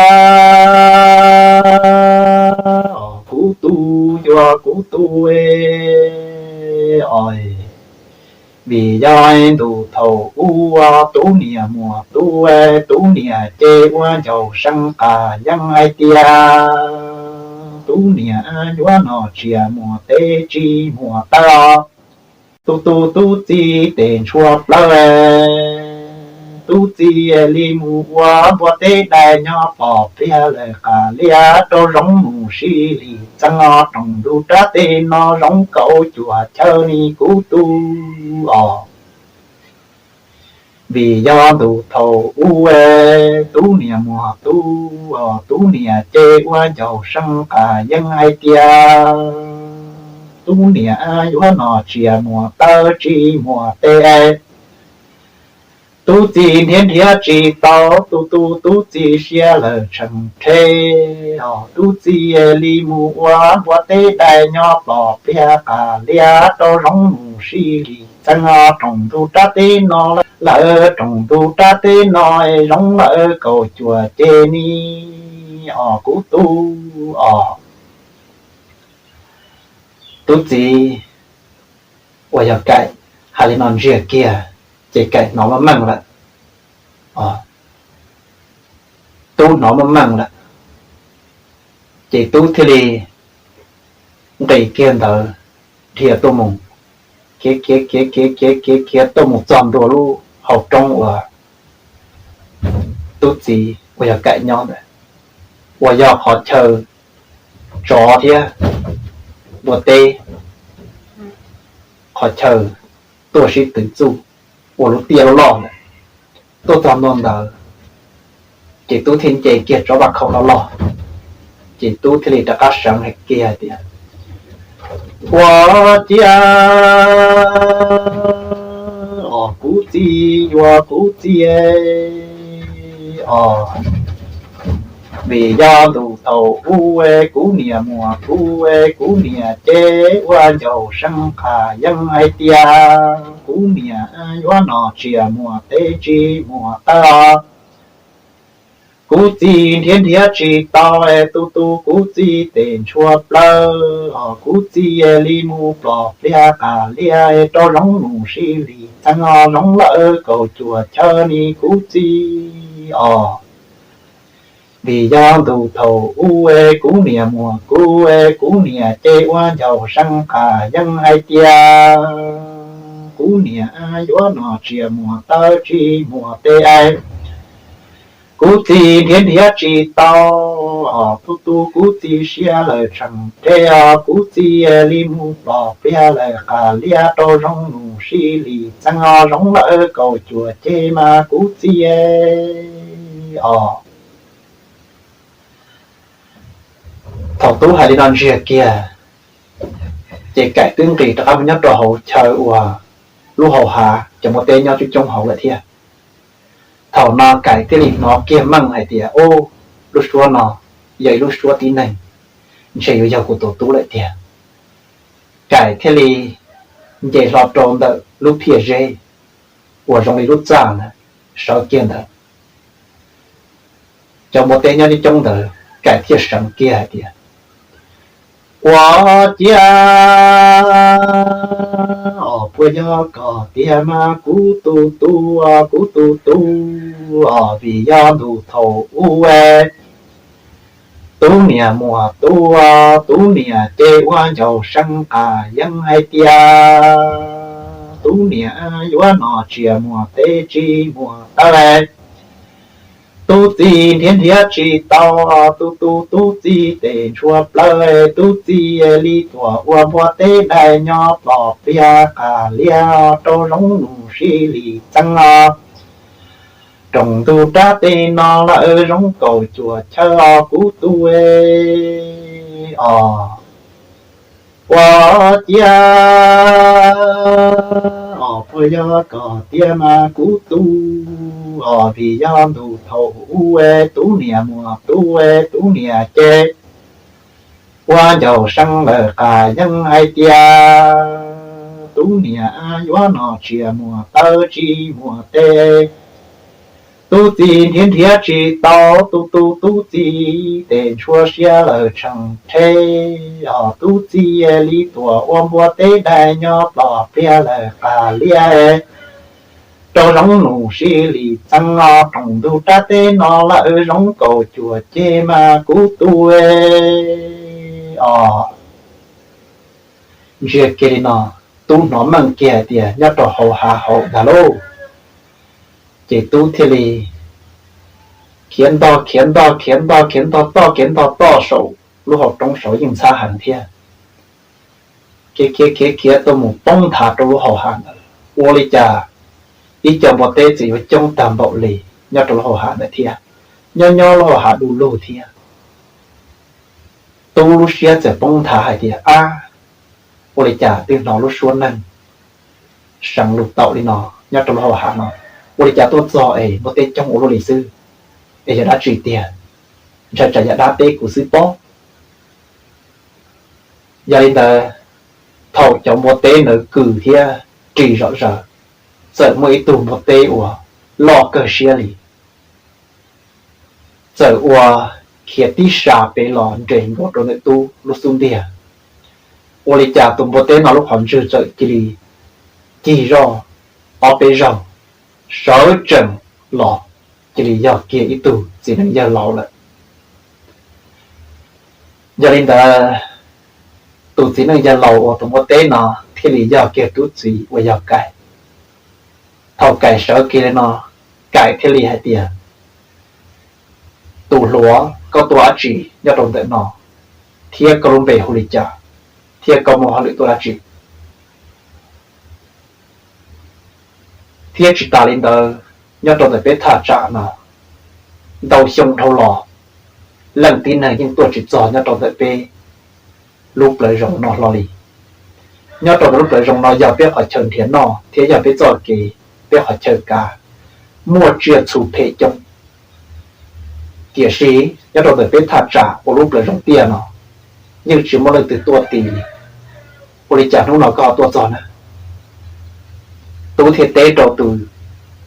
os kuv tub yuav kuv tub os. Vim yog ntuj thaum ub tub niam muaj tub, tub niam ces ua ncauj seeb qas yeeb hais tias tub niam yuav nom tsiaj muaj teb tsis muaj taw. Tus tus tub txij tes ntshua plawv, tub txij li mus ua npua teb dai nyob plom pliag lawm qas liab rau zoov mus sib li txeeb os, rau ntug rab teb no zoov kaum cuaj chaw ni kuv tub os. Vim yog ntuj thaum ub tub niam muaj tub os, tub niam ces ua ncauj seeb qas yeeb hais tias tub niam yuav nom tsiaj muaj taw tsis muaj tes. Tub txib nrhiav nrhiav tsis tau, tus tub tub txib siab lawm tshee rhe. Os, tub txib li mus ua npua teb dai nyob plos pliag qas liab rau zoov nus sib li txeeb. Os, rooj ntug rab teb no lawm, rooj ntug rab teb no es zoov lawm kaum cuaj ceg ni. Os, kuv tub, os, tub txib uas yog Kaim hais li no ntsiag kiag, ces Kaim hnov meej meej lawm. Tub hnov meej meej lawm, ces tub thiaj li nqis kiag ntawd dhia tuaj mus, khiav khiav khiav khiav khiav khiav khiav tuaj mus txog ntua lub hauv roob uas tub txib uas yog Kaim nyob ntawd, uas yog qhov chaw tsov thiab npua teb qhov chaw tuaj sib tw txuj ua lub tiaj loj loj ntawd. Tuaj txog ntua ntawd, ces tub thiaj nce kiag tsob vaj khaum loj loj, ces tub thiaj li rov qab seev hais kiag hais tias, Ua ciav os kuv txiv, yuav kuv txiv os, vim yog ntu thaum ub kuv niam muam kuv, kuv niam ces ua ncauj seeb qas yeeb hais tias kuv niam yuav nom tsiaj muag teb tsis muag taw. Kuv txiv nrhiav nrhiav tsis tau, tu tu kuv txiv tes ntshua plawv os, kuv txiv li mus plos pliag qas liab rau zoov nus sib li txeeb os, zoov lawm kaum cuaj chaw ni kuv txiv os. Vim yog ntu thaum ub kuv niam muam kuv, kuv niam ces ua ncauj seeb qas yeeb hais tias kuv niam yuav nom tsiaj muag taw tsis muag teb. Kuv txiv nrhiav nrhiav tsis tau os, tu tu kuv txiv siab lawm tshee rhe os, kuv txiv li mus plos pliag lawm qas liab rau zoov nus sib li txeeb os, zoov lawm kaum cuaj ceg mas kuv txiv os. Thaum tub hais li no ntsiag kiag, ces Kaim twb nqis rov qab mus nyob rau hauv chaw uas lub hau hav cov npua teb nyob coob coob hauv lawm thiab. Thaum no Kaim thiaj li hnov kiag meej hais tias, Ub, lub suab no yog ib lub suab tib neeg, ntshe yuav yog kuv tus tub lawm tiag. Kaim thiaj li nce hlo rau ntawm lub phiaj zeb uas zoo li lub txaj ntawd, sawv kiag ntawd, cov npua teb nyob coob coob ntawd, Kaim thiaj seev kiag hais tias, Ua ciav os, puas yog koj tiag mas kuv tus tub, kuv tus tub os, vim yog ntu thaum ub tub niam muam tub, tub niam ces ua ncauj seeb qas yeeb hais tias tub niam yuav nom tsiaj muag teb tsis muag taw. Tub txiv nrhiav nrhiav tsis tau, tu tu tub txiv tes ntshua plawv, tub txiv li tuaj ua npua teb dai nyob plos pliag qas liab rau zoov nus sib li txeeb os. Rooj ntug rab teb no lawm zoov kaum cuaj chaw os kuv tub os. Ua ciav os, puas yog koj tiag mas kuv tub os, vim yog ntu thaum ub tub niam muam tub, tub niam ces ua ncauj seeb lawm qas yeeb hais tias tub niam yuav nom tsiaj muag taw tsis muag teb. Tub txiv nrhiav nrhiav tsis tau, tu tu tub txiv tes ntshua siab lawm tshee rhe os, tub txiv li tuaj ua npua teb dai nyob plos pliag lawm qas liab rau zoov nus sib li txeeb os, rooj ntug rab teb no lawm zoov kaum cuaj ceg mas kuv tub os. Ntsiag kiag li no, tub hnov meej kiag hais tias nyob rau hauv hav hauv ntag lauj. Ces tub thiaj li khiav ntog khiav ntog khiav ntog khiav ntog toj khiav ntog toj saum lub hauv roob saud yeej ntxhab heev thiab. Khiav khiav khiav khiav tuaj mus poob nthav rau lub hau hav ntawd, ua li cas ib co npua teb txawm yuav coob tag npaum li nyob rau lub hau hav ntawd thiab, nyob nyob lub hau hav du lug thiab. Tub lub siab txawm poob nthav hais tias, Ab, ua li cas twb hnov lub suab neeg seev lus taum li no nyob rau lub hau hav no? ua li cas tuaj txog es npua teb coob ua luaj li xwb, es yog dab tsi tiag? Ntshai tsam yog dab teb kuv xwb pob. Yog li ntawd, thaum cov npua teb ntawd kws thiab ris zom zaws, txawm muaj ib tug npua teb uas loj kawg siab li, txawm ua khiav tib sab pem los nres nkaus rau ntawm Tub lub xub ntiag. Ua li cas tus npua teb no lub qhov ntswg txawm cia li cig zoj ob peb zaug, sawv tsees los cia li yog kiag ib tug txiv neej yawg laus lawm. Yog li ntawd, tus txiv neej yawg laus uas tus npua teb no thiaj li yog kiag Tub txiv uas yog Kaim. Thaum Kaim sawv kiag li no, Kaim thiaj li hais tias, tus hluas, koj tuaj dab tsi nyob rau ntawm no, thiab koj lub npe hu li cas, thiab koj muaj hauj lwm tuaj dab tsi? Thiab tsis tas li ntawd, nyob rau ntawm peb thaj tsam no, ntau xyoo dhau los, leej tib neeg yeej tuaj tsis txog nyob rau ntawm peb lub plawv zoov no hlo li. Nyob rau ntawm lub plawv zoov no yog peb qhov chaw nrhiav noj thiab yog peb txoj kev, peb qhov chaw kav, muaj tsiaj txhu phem coob. Tiam sis nyob rau ntawm peb thaj tsam uas lub plawv zoov tiaj no, yeej tsis muaj leej twg tuaj ti li. Ua li cas hnub no koj ho tuaj txog na? Tub thiaj teb rau tus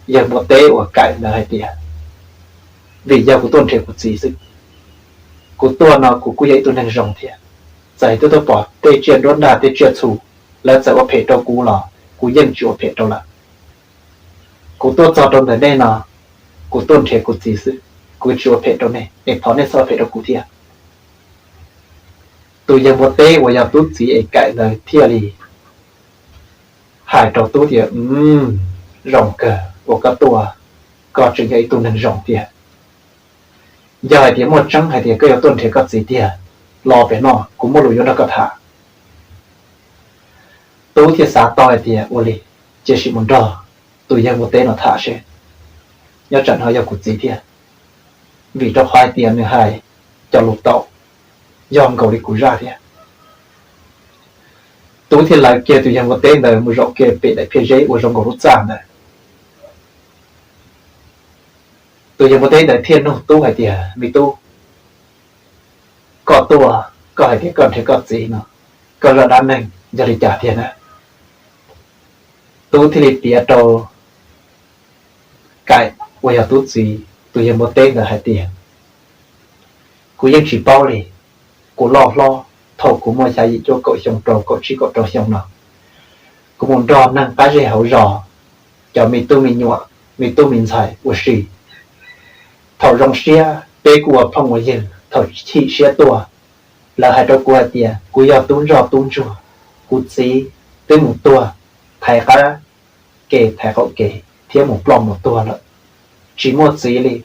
yawg npua teb uas Kaim ntawd hais tias, vim yog kuv tuaj nrhiav kuv txiv xwb. Kuv tuaj no kuv kuj yog ib tug neeg zoo thiab, txawm twb tuaj pom tej tsiaj nruab nrag tej tsiaj txhu, lawv txawm ua phem rau kuv los kuv yeej tsis ua phem rau lawv. Kuv tuaj txog rau ntawm nej no, kuv tuaj nrhiav kuv txiv xwb, kuv tsis ua phem rau nej, es thov nej txhob ua phem rau kuv thiab. Tus yawg npua teb uas yog Tub txiv es Kaim ntawd thiaj li hais rau Tub tias, zoo kawg uas koj tuaj, koj tseem yog ib tug neeg zoo tiag. Yog hais tias muaj tseeb hais tias koj yuav tuaj nrhiav koj txiv tiag, los pem no kuv muaj lus yuav nrog koj tham. Tub thiaj xav tau hais tias ua li, cia sim mus nrog tus yawg npua teb no tham seb, nyob tsam nws ho yog kuv txiv thiab, vim rau qhov hais tias nws hais cov lus tau yog nkaus li kuv zaj thiab. Tub thiaj lawv kiag tus yawg npua teb ntawd mus zaum kiag pem daim phiaj zeb uas zoo nkaus lub txaj ntawd. Tus yawg npua teb ntawd thiaj nug Tub hais tias, me tub, koj tuaj, koj hais tias koj nrhiav koj txiv no, koj zaj dab neeg yog li cas tiag na? Tub thiaj li piav rau Kaim uas yog Tub txiv tus yawg npua teb ntawd hais tias, kuv yeej tsis paub li. Kuv loj hlob, thaum kuv muaj xya yim cuaj kaum xyoo rau kaum tsib kaum rau xyoo no, kuv mus nrog neeg qab zej hauv zos, cov me tub me nyuam, me tub me ntxhais ua si. Thaum zoo siab peb kuj ua phooj ua ywg, thaum chim siab tuaj, lawv hais rau kuv hais tias kuv yog tub ntsoj tub ntsuag, kuv txiv twb mus tuag, thaiv qab ke thaiv qaum ke thiab mus ploj mus tuag lawm, tsis muaj txiv li.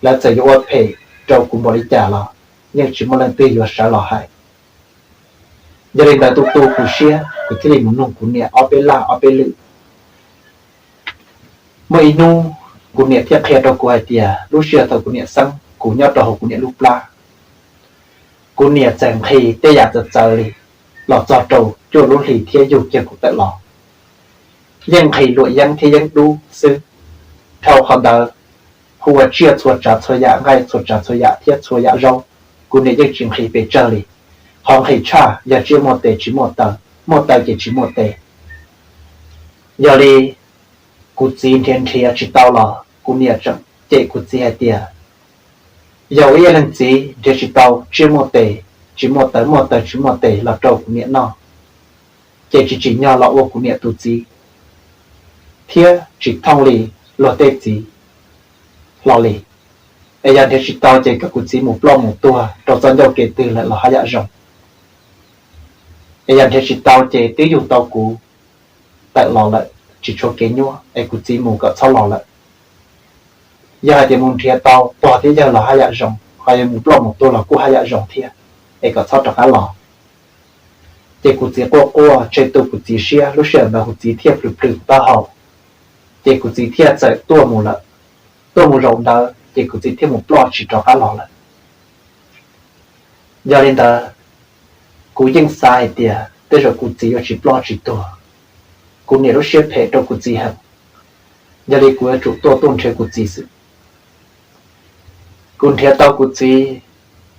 Lawv txawm yuav ua phem rau kuv npaum li cas los yeej tsis muaj leej twg yuav sawv los hais. Yog li ntawd tu tu kuv siab, kuv thiaj li mus nug kuv niam ob peb laj ob peb lwm. Muaj ib hnub kuv niam thiaj qhia rau kuv hais tias lub sij hawm thaum kuv niam xeeb kuv nyob rau hauv kuv niam lub plab, kuv niam txawm nqhis tej yam txawv txawv li los txog rau cuaj lub hlis thiab yug kiag kuv tawm los. Yeej nqhis luam yeeb thiab yeeb dub xwb. Dhau qhov ntawd, hu ua tsiaj txhua tsav txhua yam, nqaij txhua tsav txhua yam thiab txhua yam zaub, kuv niam yeej tsis nqhis pes tsawg li. Qhov nqhis tshaj yog tsiaj muaj tes tsis muaj taw, muaj taw ces tsis muaj tes. Yog li kuv txiv nrhiav nrhiav tsis tau los kuv niam tseem cem kuv txiv hais tias, yog ua ib leeg txiv nrhiav tsis tau tsiaj muaj tes tsis muaj taw, muaj taw tsis muaj tes los rau kuv niam noj, ces tsis tsim nyog los ua kuv niam tus txiv thiab tsis thooj li luag tej txiv hlo li. Es yog nrhiav tsis tau ces kom kuv txiv mus ploj mus tuag rau txoj ncauj kev twg lawm los haj yam zoo. Es yog nrhiav tsis tau ces twb yug tau kuv tawm los lawm, tsis tshuav kev nyuaj, es kuv txiv mus kom txhob los lawm. Yog hais tias mus nrhiav tau pog thiab yawg los haj yam zoo, ho yog mus ploj mus tuag los kuj haj yam zoo thiab, es kom txhob rov qab los. Ces kuv txiv quaj quaj tseg tu kuv txiv siab, lub sij hawm ntawd kuv txiv thiaj plhws plhws kuv taub hau, ces kuv txiv thiaj txawm tuaj mus lawm. Tuaj mus zaum ntawd ces kuv txiv thiaj mus ploj tsis rov qab los lawm. Yog li ntawd, kuv yeej xav hais tias tej zaum kuv txiv yuav tsis ploj tsis tuag. Kuv niam lub siab phem rau kuv txiv heev. Yog li kuv yuav tsum tuaj tuaj nrhiav kuv txiv xwb. Kuv nrhiav tau kuv txiv,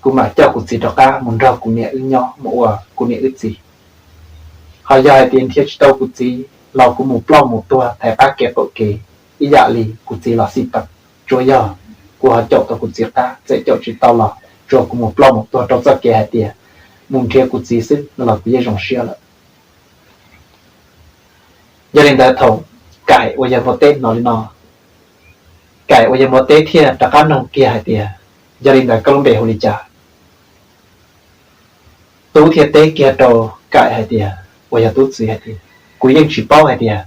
kuv mam coj kuv txiv rov qab mus nrog kuv niam wb nyob mus ua kuv niam wb txiv. Ho yog hais tias nrhiav tsis tau kuv txiv los kuv mus ploj mus tuag thaiv qab kev qaum kev ib yam li kuv txiv los xij peem. Tsuas yog kuv ho caum tau kuv txiv qab, txawm caum tsis tau los tsuas kuv mus ploj mus tuag rau txoj kev hais tias mus nrhiav kuv txiv xwb no los kuv yeej zoo siab lawm. Yog li ntawd thaum Kaim uas yog npua teb hnov li no, Kaim uas yog npua teb thiaj rov qab nug kiag hais tias, yog li ntawd koj lub npe hu li cas? Tub thiaj teb kiag rau Kaim hais tias, uas yog Tub txiv hais tias, kuv yeej tsis paub hais tias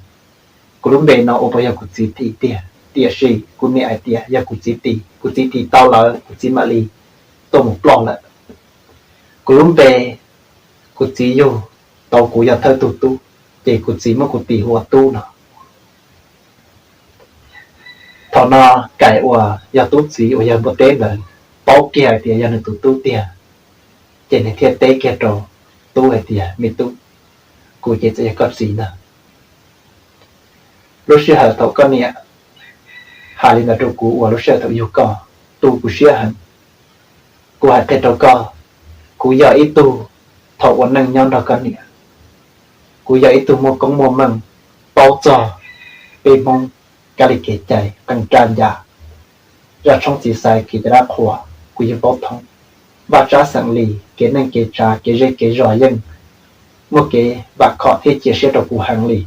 kuv lub npe no ua puas yog kuv txiv tis tiag, tiam sis kuv niam hais tias yog kuv txiv tis, kuv txiv tis tau lawm kuv txiv mam li tuaj mus ploj lawm. Kuv lub npe kuv txiv yug tau kuv yog thawj tug tub, ces kuv txiv muab kuv tis hu ua Tub no. Thaum no Kaim uas yog Tub txiv uas yog npua teb ntawd paub kiag hais tias yog nws tus tub tiag, ces nws thiaj teb kiag rau Tub hais tias, me tub, kuv ces txawm yog koj txiv ntag. Lub sij hawm thaum koj niam hais li ntawd rau kuv uas lub sij hawm thaum yug koj, tu kuv siab heev. Kuv hais qhia rau koj, kuv yog ib tug thaum ua neej nyob nrog koj niam, kuv yog ib tug muaj koob muaj meej, paub txog peb Hmoob kab li kev cai, qee raj ncas, zaj tshoob txiv xaiv, kev cai dab qhuas, kuv yeej paub thoob. Vaj tsab xeem li, kev neej kev tsav, kev zej kev zos yeej muaj kev vam khom thiab cia siab rau kuv heev li.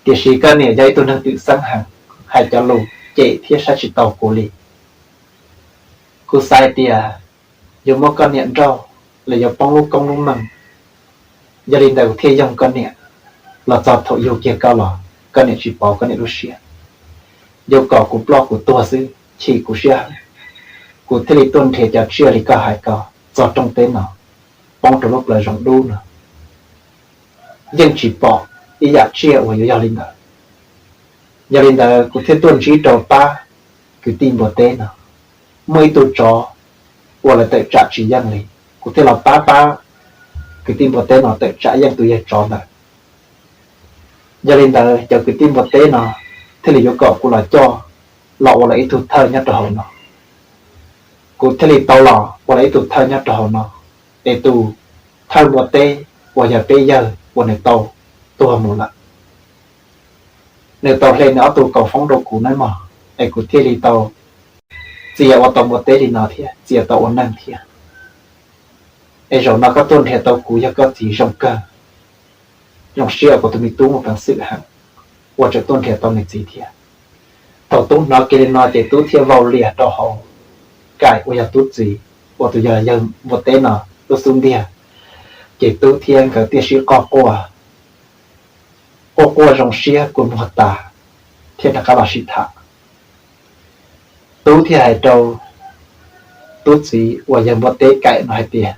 Tiam sis koj niam yog ib tug neeg twm xeeb heev, hais cov lus cem thiab saib tsis taus kuv li. Kuv xav hais tias yuav muab koj niam nrauj los yuav poob lub koob lub meej, yog li ntawd kuv thiaj yoog koj niam. Los txog thaum yug kiag koj los koj niam tsis pauv koj niam lub siab, yuav kom kuv ploj kuv tuag xwb, chim kuv siab heev. Kuv thiaj li tuaj nrhiav cov tsiaj li koj hais ko txog rooj teb no, poob rau lub plawv zoov dub no, yeej tsis pom ib yam tsiaj uas yuav yog li ntawd. Yog li ntawd kuv thiaj tuaj ntsib rau pab kwv tij npua teb no, muaj ib tug tsov uas lawv tawm tsam tsis yeej li, kuv thiaj los pab pab kwv tij npua teb no tawm tsam yeej tus yawg tsov ntawd. Yog li ntawd cov kwv tij npua teb no thiaj li yuav kom kuv los coj los ua lawv ib tug thawj nyob rau hauv no. Kuv thiaj li tau los ua lawv ib tug thawj nyob rau hauv no, es tus thawj npua teb uas yog peb yawg uas nws tau tuag mus lawm, nws tau hle nws ob tug kaus foob rau kuv nawb mog, es kuv thiaj li tau txia ua tau npua teb li no thiab txia tau ua neeg thiab. Es zaum no koj tuaj nrhiav tau kuv yog koj txiv zoo kawg. Zoo siab kuv tus me tub muaj peev xwm heev uas tseem tuaj nrhiav tau nws txiv thiab. Thaum Tub hnov kiag li no ces Tub thiaj vau lias rau hauv Kaim uas yog Tub txiv uas tus yog yawg npua teb no lub xub ntiag, ces Tub thiab nkawd thiaj sib qoj quaj, quaj quaj zoo siab kua muag tas, thiaj rov qab los sib tham. Tub thiaj hais rau Tub txiv uas yawg npua teb Kaim no hais tias,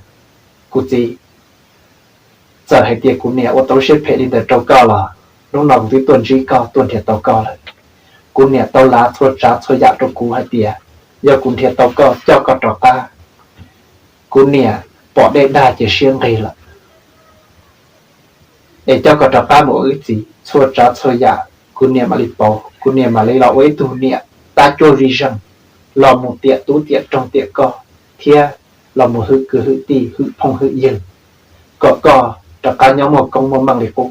kuv txiv, txawm hais tias kuv niam ua tau lub siab phem li ntawd rau koj los hnub no kuv twb tuaj ntsib koj tuaj nrhiav tau koj lawm. Kuv niam tau lav txhua tsav txhua yam rau kuv hais tias yog kuv nrhiav tau koj coj koj rov qab, kuv niam pom dej dag ces siab nqig lawm. Es coj koj rov qab mus ua wb txiv, txhua tsav txhua yam kuv niam mam li pauv, kuv niam mam li los ua ib tug niam tab cuab vij zeeg, los mus tiam tub tiam roog tiam koj, thiab los mus hwm kwv hwm tij hwm phooj hwm ywg, kom koj rov qab nyob muaj koob muaj meej li qub.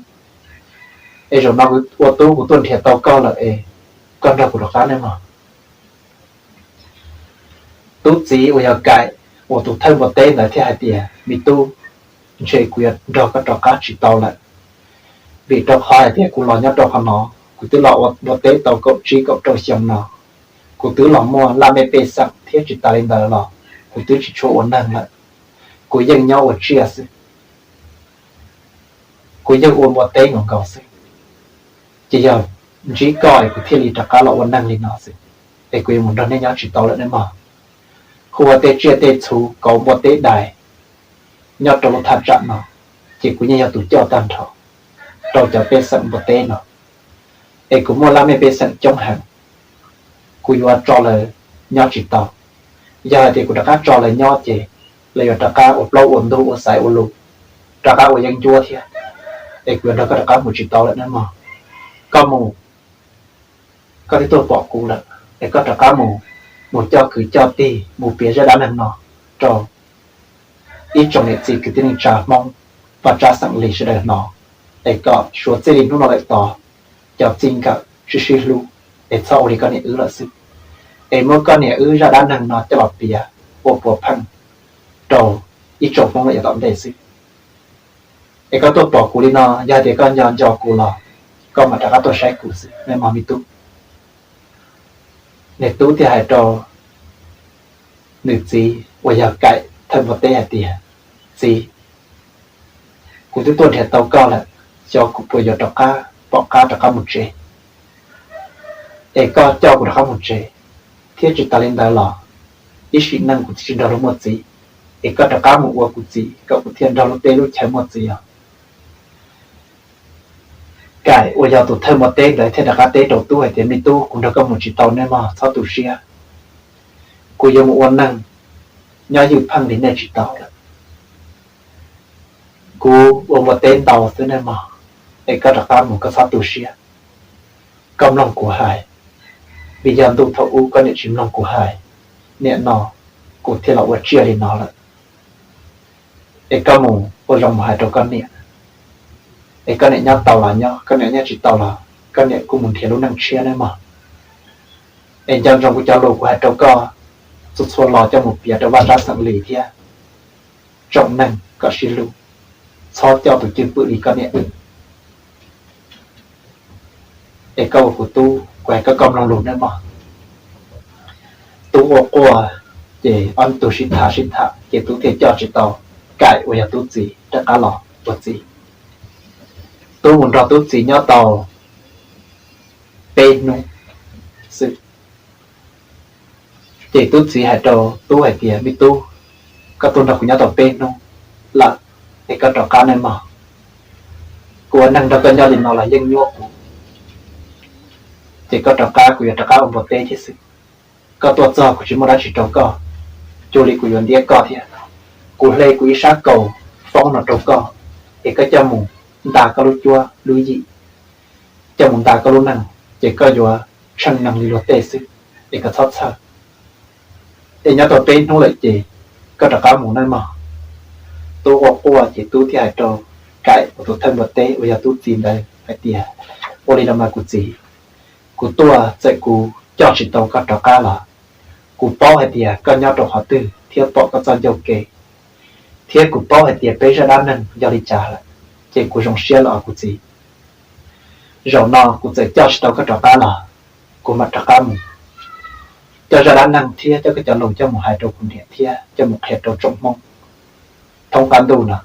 Es zaum no ua tub kuv tuaj nrhiav tau koj lawm es koj nrog kuv rov qab nawb mog. Tub txiv uas yog Kaim uas tus thawj npua teb ntawd thiaj hais tias, me tub, ntshe kuv yuav nrog koj rov qab tsis tau lawm, vim rau qhov hais tias kuv los nyob rau qhov no, kuv twb los ua npua teb tau kaum tsib kaum rau xyoo no, kuv twb los muaj laj mej pej xeem thiab tsis tas li ntawd los kuv twb tsis tshua ua neeg lawm, kuv yeej nyob ua tsiaj xwb, kuv yeej ua npua teb nkaus nkaus xwb. Ces yog ntsib koj es kuv thiaj li rov qab los ua neeg li no xwb, es kuv yuav mus nrog nej nyob tsis tau lawm nawb mog. Hu ua tej tsiaj tej txhu kauv npua teb dais nyob rau lub thaj tsam no, ces kuv yeej yog tus coj tag nrho rau cov pej xeem npua teb no. Es kuv muaj laj mej pej xeem coob heev, kuv yuav tso lawv nyob tsis tau. Yog hais tias kuv rov qab tso lawv nyob ces lawv yuav rov qab ua plaub ua ntug ua xaiv ua lus, rov qab ua yeeb ncuab thiab, es kuv yuav nrog koj rov qab mus tsis tau lawm nawb mog. Koj mus koj twb tuaj pom kuv lawm, es koj rov qab mus, mus coj kwv coj tij mus piav zaj dab neeg no rau ib tsoom niam txiv kwv tij neej tsa Hmoob, vaj tsab xeem lis sawv daws hnov, es kom suav txij li hnub no lawm tod, cov txij nkawm sib sib hlub, es txhob ua li koj niam wb lawm xwb, es muab koj niam wb zaj dab neeg no coj los piav ua puav pheej rau ib tsoom Hmoob lawm yav tom ntej xwb. Es koj tuaj pom kuv li no, yog tias koj nco nco kuv los koj mam rov qab tuaj saib kuv xwb nawb mog me tub. Nws tub thiaj hais rau nws txiv uas yog Kaim thawj npua teb hais tias, Txiv, kuv twb tuaj nrhiav tau koj lawm, xyov kuv puas yuav rov qab pom qab rov qab mus tsev, es koj coj kuv rov qab mus tsev, thiab tsis tas li ntawd los ib sim neej kuv twb tsis nrog luag muaj txiv, es koj rov qab mus ua kuv txiv kom kuv thiaj nrog lub teb lub chaw muaj txiv os. Kaim uas yog tus thawj npua teb ntawd thiaj rov qab teb rau tub hais tias, Me tub, kuv nrog koj mus tsis tau nej mog, txhob tu siab. Kuv yuav mus ua neeg nyob ywj pheej li nej tsis tau lawm. Kuv ua npua teb ntau xwb nej mog, es koj rov qab mus koj txhob tu siab. Koj mloog kuv hais, vim yog ntuj thaum ub koj niam tsis mloog kuv hais, niaj no kuv thiaj los ua tsiaj li no lawm. Es koj mus ua zoo mus hais rau koj niam, es koj niam nyob tau los nyob, koj niam nyob tsis tau los koj niam kuj mus nrhiav lub neej tshiab nawb mog. Es nco ntsoov kuv cov lus kuv hais rau koj txhua txhua lo coj mus piav rau vaj tsab xeem lis thiab tsoom neeg kom sib hlub, txhob coj tus cwj pwm li koj niam. Es koj ua kuv tub, kuv hais koj, koj mloog lus nawb mog. Tub ua quaj, ces ob tug sib tham sib tham ces tub thiaj coj tsis tau Kaim uas yog tub txiv rov qab los ua txiv. Tub mus nrog tub txiv nyob tau peb hnub xwb, ces tub txiv hais rau tub hais tias, Me tub, koj tuaj nrog kuv nyob tau peb hnub lawm, es koj rov qab nawb mog. Kuv ua neeg nrog koj nyob li no los yeej nyuaj kuv, ces koj rov qab kuv yuav rov qab ua npua teb thiab xwb. Koj tuaj txog kuv tsis muaj dab tsi rau koj, cuag li kuv yuav ntiab koj thiab. Kuv hle kuv ib sab kaus foob no rau koj, es koj coj mus nta koj lub cuab lub yig, coj mus nta koj lub neej, ces koj yuav tsheej neeg li luag tej xwb, es koj txhob txhawj. Es nyob tau peb hnub lawm ces koj rov qab mus nawb mog. Tub ua quaj ces tub thiaj hais rau Kaim uas tus thawj npua teb uas yog tub txiv ntawd hais tias, Ua li los mas kuv txiv, kuv tuaj txawm kuv coj tsis tau koj rov qab los kuv paub hais tias koj nyob rau qhov twg thiab pom koj txoj ncauj kev, thiab kuv paub hais tias peb zaj dab neeg yog li cas lawm, ces kuv zoo siab lawm os kuv txiv. Zaum no kuv txawm coj tsis tau koj rov qab los kuv mam rov qab mus coj zaj dab neeg thiab coj koj cov lus coj mus hais rau kuv niam thiab coj mus qhia rau tsoom Hmoob thoob qab ntuj no,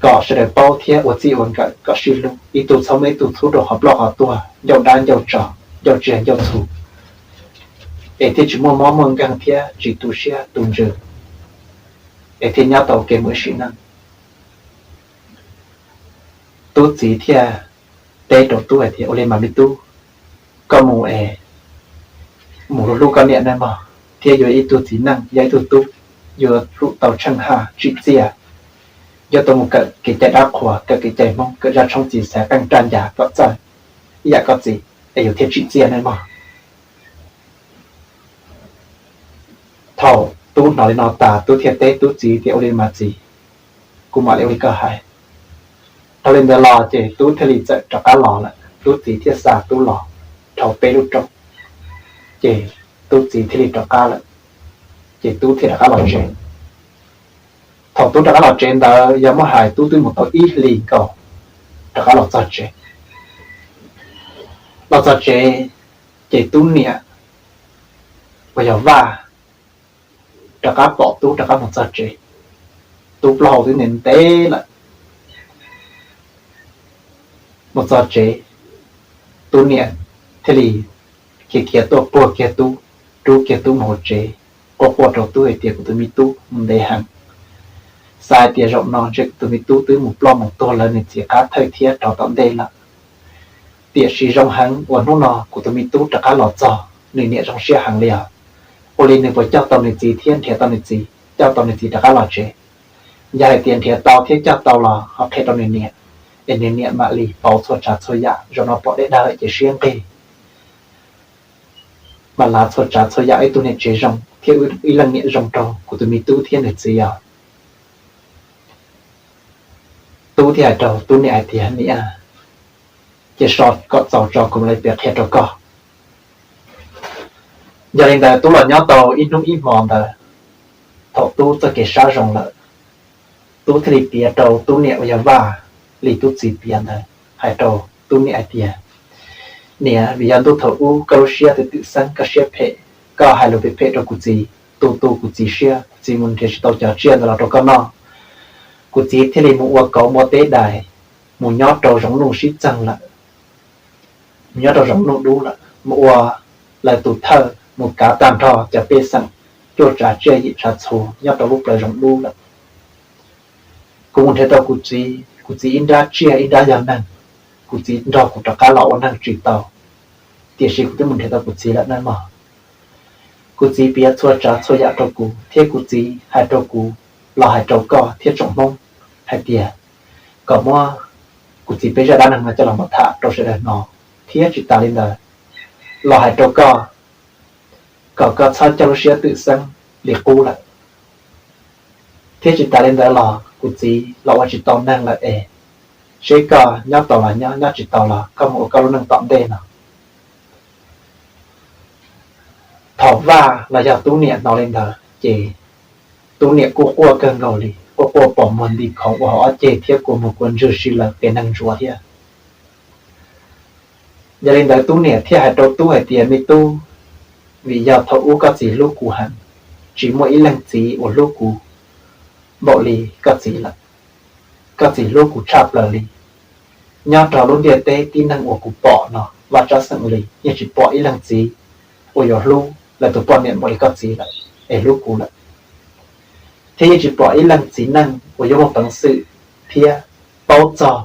kom sawv daws paub thiab ua txij ua nkawm kom sib hlub, ib tug txhob muab ib tug txhub rau qhov ploj qhov tuag, ncauj dab ncauj tso, ncauj tsiaj ncauj txhu, es thiaj tsis muaj mob muaj nkeeg thiab tsis tu siab tu ntsws, es thiaj nyob tau kev mus ib sim neej. Tub txiv thiaj teb rau tub hais tias, Ua li mas me tub, koj mus es mus hlub hlub koj niam nawb mog, thiab yuav ib tug txiv neej yog ib tug tub, yuav tsum tau tsheej haj tsim txiaj, yuav tau mus kawm kev cai dab qhuas, kawm kev cai Hmoob, kawm zaj tshoob txiv xaiv qeej raj ncas kom txawj ib yam koj txiv, es yus thiaj tsim txiaj nawb mog. Thaum tub hnov li no tas tub thiaj teb tub txiv tias, Ua li mas txiv, kuv mam li ua li koj hais. Dhau li ntawd los ces tub thiaj li txawm rov qab los lawm, tub txiv thiaj xa tub los dhau peb lub rooj, ces tub txiv thiaj li rov qab lawm, ces tub thiaj rov qab los tsev. Thaum tub rov qab los tsev ntawd yog muab hais tub twb mus tau ib hlis nkaus rov qab los txog tsev. Los txog tsev ces tub niam uas yog Vaj rov qab pom tub rov qab mus txog tsev, tub plaub hau twb ntev ntev lawm. Mus txog tsev, tub niam thiaj li khiav khiav tuaj puag kiag tub, rub kiag tub mus hauv tsev, quaj quaj rau tub hais tias, Kuv tus me tub mus ntev heev, xav hais tias zaum no ntshe kuv tus me tub twb mus ploj mus tuag lawv nws txiv qab thawj thiab rov tom ntej lawm. Tiam sis zoo heev uas hnub no kuv tus me tub rov qab los txog, nws niam zoo siab heev li os. Ua li nws puas coj tau nws txiv thiab nrhiav tau nws txiv, coj tau nws txiv rov qab los tsev? Yog hais tias nrhiav tau thiab coj tau los ho qhia rau nws niam, es nws niam mam li pauv txhua tsav txhua yam, zaum no pom deb dag lawm ces siab nqig. mam lav txhua tsav txhua yam ib tug niam tsev zoo thiab ib leej niam zoo rau kuv tus me tub thiab nws txiv os. Tub thiaj hais rau tub niam hais tias, Niam, cia so kom txaus tso kuv mam li piav qhia rau koj. Yog li ntawd tub los nyob tau ib hnub ib hmo ntawd, thaum tub txoj kev sab zoo lawm, tub thiaj li piav rau tub niam uas yog Vaj li tub txiv piav ntawd, hais rau tub niam hais tias, Niam, vim yog ntuj thaum ub koj lub siab twm twm xeeb, koj siab phem, koj hais lus phem phem rau kuv txiv, tu tu kuv txiv siab, kuv txiv mus nrhiav tsis tau cov tsiaj ntawd los rau koj noj. Kuv txiv thiaj li mus ua kauv ua teb dais, mus nyob rau zoov nuj sib txeeg lawm, mus nyob rau zoov nuj dub lawm, mus ua lawv tus thawj mus kav tag nrho cov pej xeem, cuaj tsav tsiaj yim tsav txhu nyob rau lub plawv zoov dub lawm. Kuv mus nrhiav tau kuv txiv, kuv txiv ib nrab tsiaj ib nrab yog neeg, kuv txiv nrog kuv rov qab los ua neeg tsis tau, tiam sis kuv twb mus nrhiav tau kuv txiv lawm nawb mog. Kuv txiv piav txhua tsav txhua yam rau kuv, thiab kuv txiv hais rau kuv, los hais rau koj thiab tsoom Hmoob hais tias kom muab kuv txiv peb zaj dab neeg no coj los mus tham rau sawv daws hnov, thiab tsis tas li ntawd, los hais rau koj kom koj txhob coj lub siab twm xeeb li qub lawm. Thiab tsis tas li ntawd los kuv txiv los ua tsis tau neeg lawm es, seb koj nyob tau los nyob, nyob tsis tau los koj mus ua koj lub neej tom ntej no. Thaum Vaj los yog tub niam hnov li ntawd ces tub niam kuj quaj kawg nkaus li, quaj quaj pom muag nti khoov ua hauv ob ceg thiab kua muag kua ntswg si lawm qias neeg ntsuav thiab. Yog li ntawd tub niam thiaj hais rau tub hais tias, Me tub, vim yog thaum ub koj txiv hlub kuv heev, tsis muaj ib leeg txiv uas hlub kuv npaum li koj txiv lawm. Koj txiv hlub kuv tshaj plaws li. Nyob rau lub ntiaj teb tib neeg uas kuv pom no, vaj tsab xeem li, yeej tsis pom ib leeg txiv uas yuav hlub lawv tus poj niam npaum li koj txiv lawm, es hlub kuv lawm. Thiab yeej tsis pom ib leeg txiv neej uas yuav muaj peev xwm thiab paub txog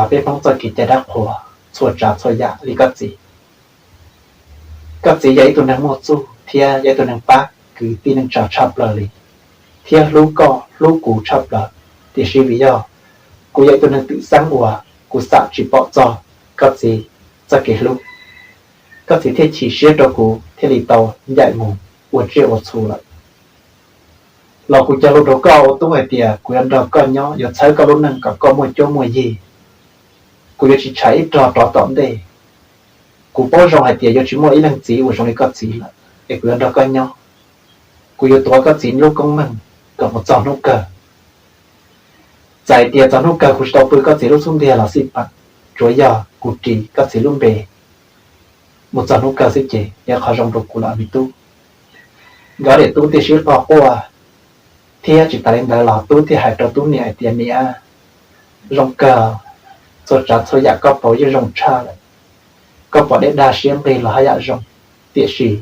peb Hmoob txoj kev cai dab qhuas txhua tsav txhua yam li koj txiv. Koj txiv yog ib tug neeg muaj txuj thiab yog ib tug neeg pab kwv tij neej tsa tshaj plaws li, thiab hlub koj hlub kuv tshaj plaws. Tiam sis vim yog kuv yog ib tug neeg twm xeeb uas kuv xam tsis pom txog koj txiv txoj kev hlub, koj txiv thiaj chim siab rau kuv thiaj li tau ncaim mus ua tsiaj ua txhu lawm. Los kuv cog lus rau koj ua tub hais tias kuv yuav nrog koj nyob, yuav txhawb koj lub neej kom koj muaj cuab muaj yig. Kuv yuav tsis tshais ib rog rov tom ntej. Kuv paub zoo hais tias yuav tsis muaj ib leeg txiv uas zoo li koj txiv lawm, es kuv yuav nrog koj nyob. Kuv yuav tuav koj txiv lub koob meej kom mus txog hnub kawg. Txawm hais tias txog hnub kawg kuv tsis tau pw koj txiv lub xub ntiag los xij peem, tsuav yog kuv ris koj txiv lub npe mus txog hnub kawg xwb ces yog qhov zoo rau kuv lawm me tub. Nkawd niam tub thiaj sib qog quaj, thiab tsis tas li ntawd los tub thiaj hais rau tub niam hais tias, Niam, zoo kawg, txhua tsav txhua yam koj pauv yeej zoo tshaj lawm. Koj pom dej dag siab nqig los haj yam zoo, tiam sis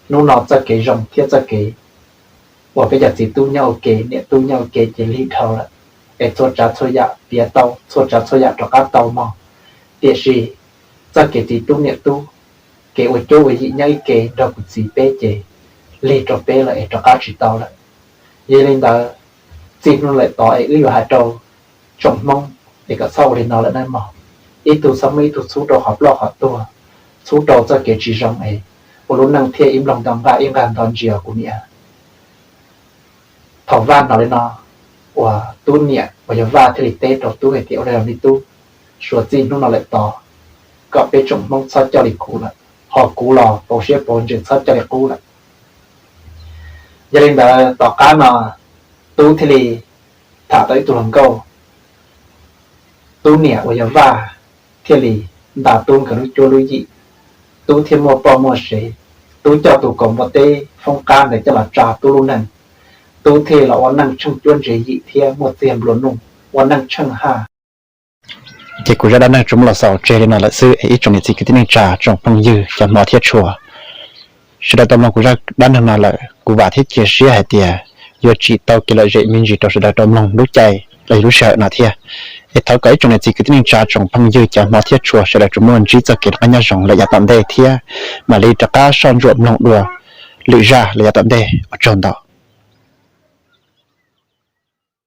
hnub no txoj kev zoo thiab txoj kev uas peb cov txiv tub nyob ua ke, niam tub nyob ua ke ces lig dhau lawm, es txhua tsav txhua yam piav tau, txhua tsav txhua yam rov qab tau mog. Tiam sis txoj kev txiv tub niam tub, kev ua cuab ua yim nyob ib ke nrog kuv txiv peb ces lig rau peb lawm es rov qab tsis tau lawm. Yog li ntawd, txij hnub lawm tod es wb yuav hais rau tsoom Hmoob es kom txhob ua li no lawm nawb mog. Ib tug txhob muab ib tug txhub rau qhov ploj qhov tuag, txhub rau txoj kev tsis zoo es ua lub neej thiaj ib nplooj nto nqaj ib nqaj nto ntsia kuv niam. Thaum Vaj hnov li no, uas tub niam uas yog Vaj thiaj li teb rau tub hais tias, Ua li los me tub, suav txij hnub no lawm tod, kom peb tsoom Hmoob txhob coj li kuv lawm, ho kuv los pauv siab pauv ntsws txhob coj li qub lawm. Yog li ntawd tom qab no tub thiaj li tham tau ib tug hluas nkauj, tub niam uas yog Vaj thiaj li nta tub nkawd lub cuab lub yim, tub thiaj muaj poj muaj sev, tub coj tus kaus npua teb foob qab ntawd coj los tsa tub lub neej, tub thiaj los ua neej tsheej cuab ntse yim thiab muaj txiag nplua nuj, ua neej tsheej haj. Ces kuv zaj dab neeg tsuas muaj los xaus tseg li no lawm xwb es ib tsoom niam txiv kwv tij neej tsa tsoom phooj ywg cov hmov thiab tshua, sawv daws tau mloog kuv zaj dab neeg no lawm, kuv vam thiab cia siab hais tias yuav tsim tau kev lom zem me ntsis rau sawv daws tau mloog lub caij los yog lub sij hawm no thiab. Es thov kom ib tsoom niam txiv kwv tij neej tsa tsoom phooj ywg cov hmov thiab tshua sawv daws tsuas muaj ntsib txoj kev noj qab nyob zoo lawm yav tom ntej thiab mam li rov qab soj ntsuam mloog dua lwm zaj lawm yav tom ntej. Ua tsaug ntau.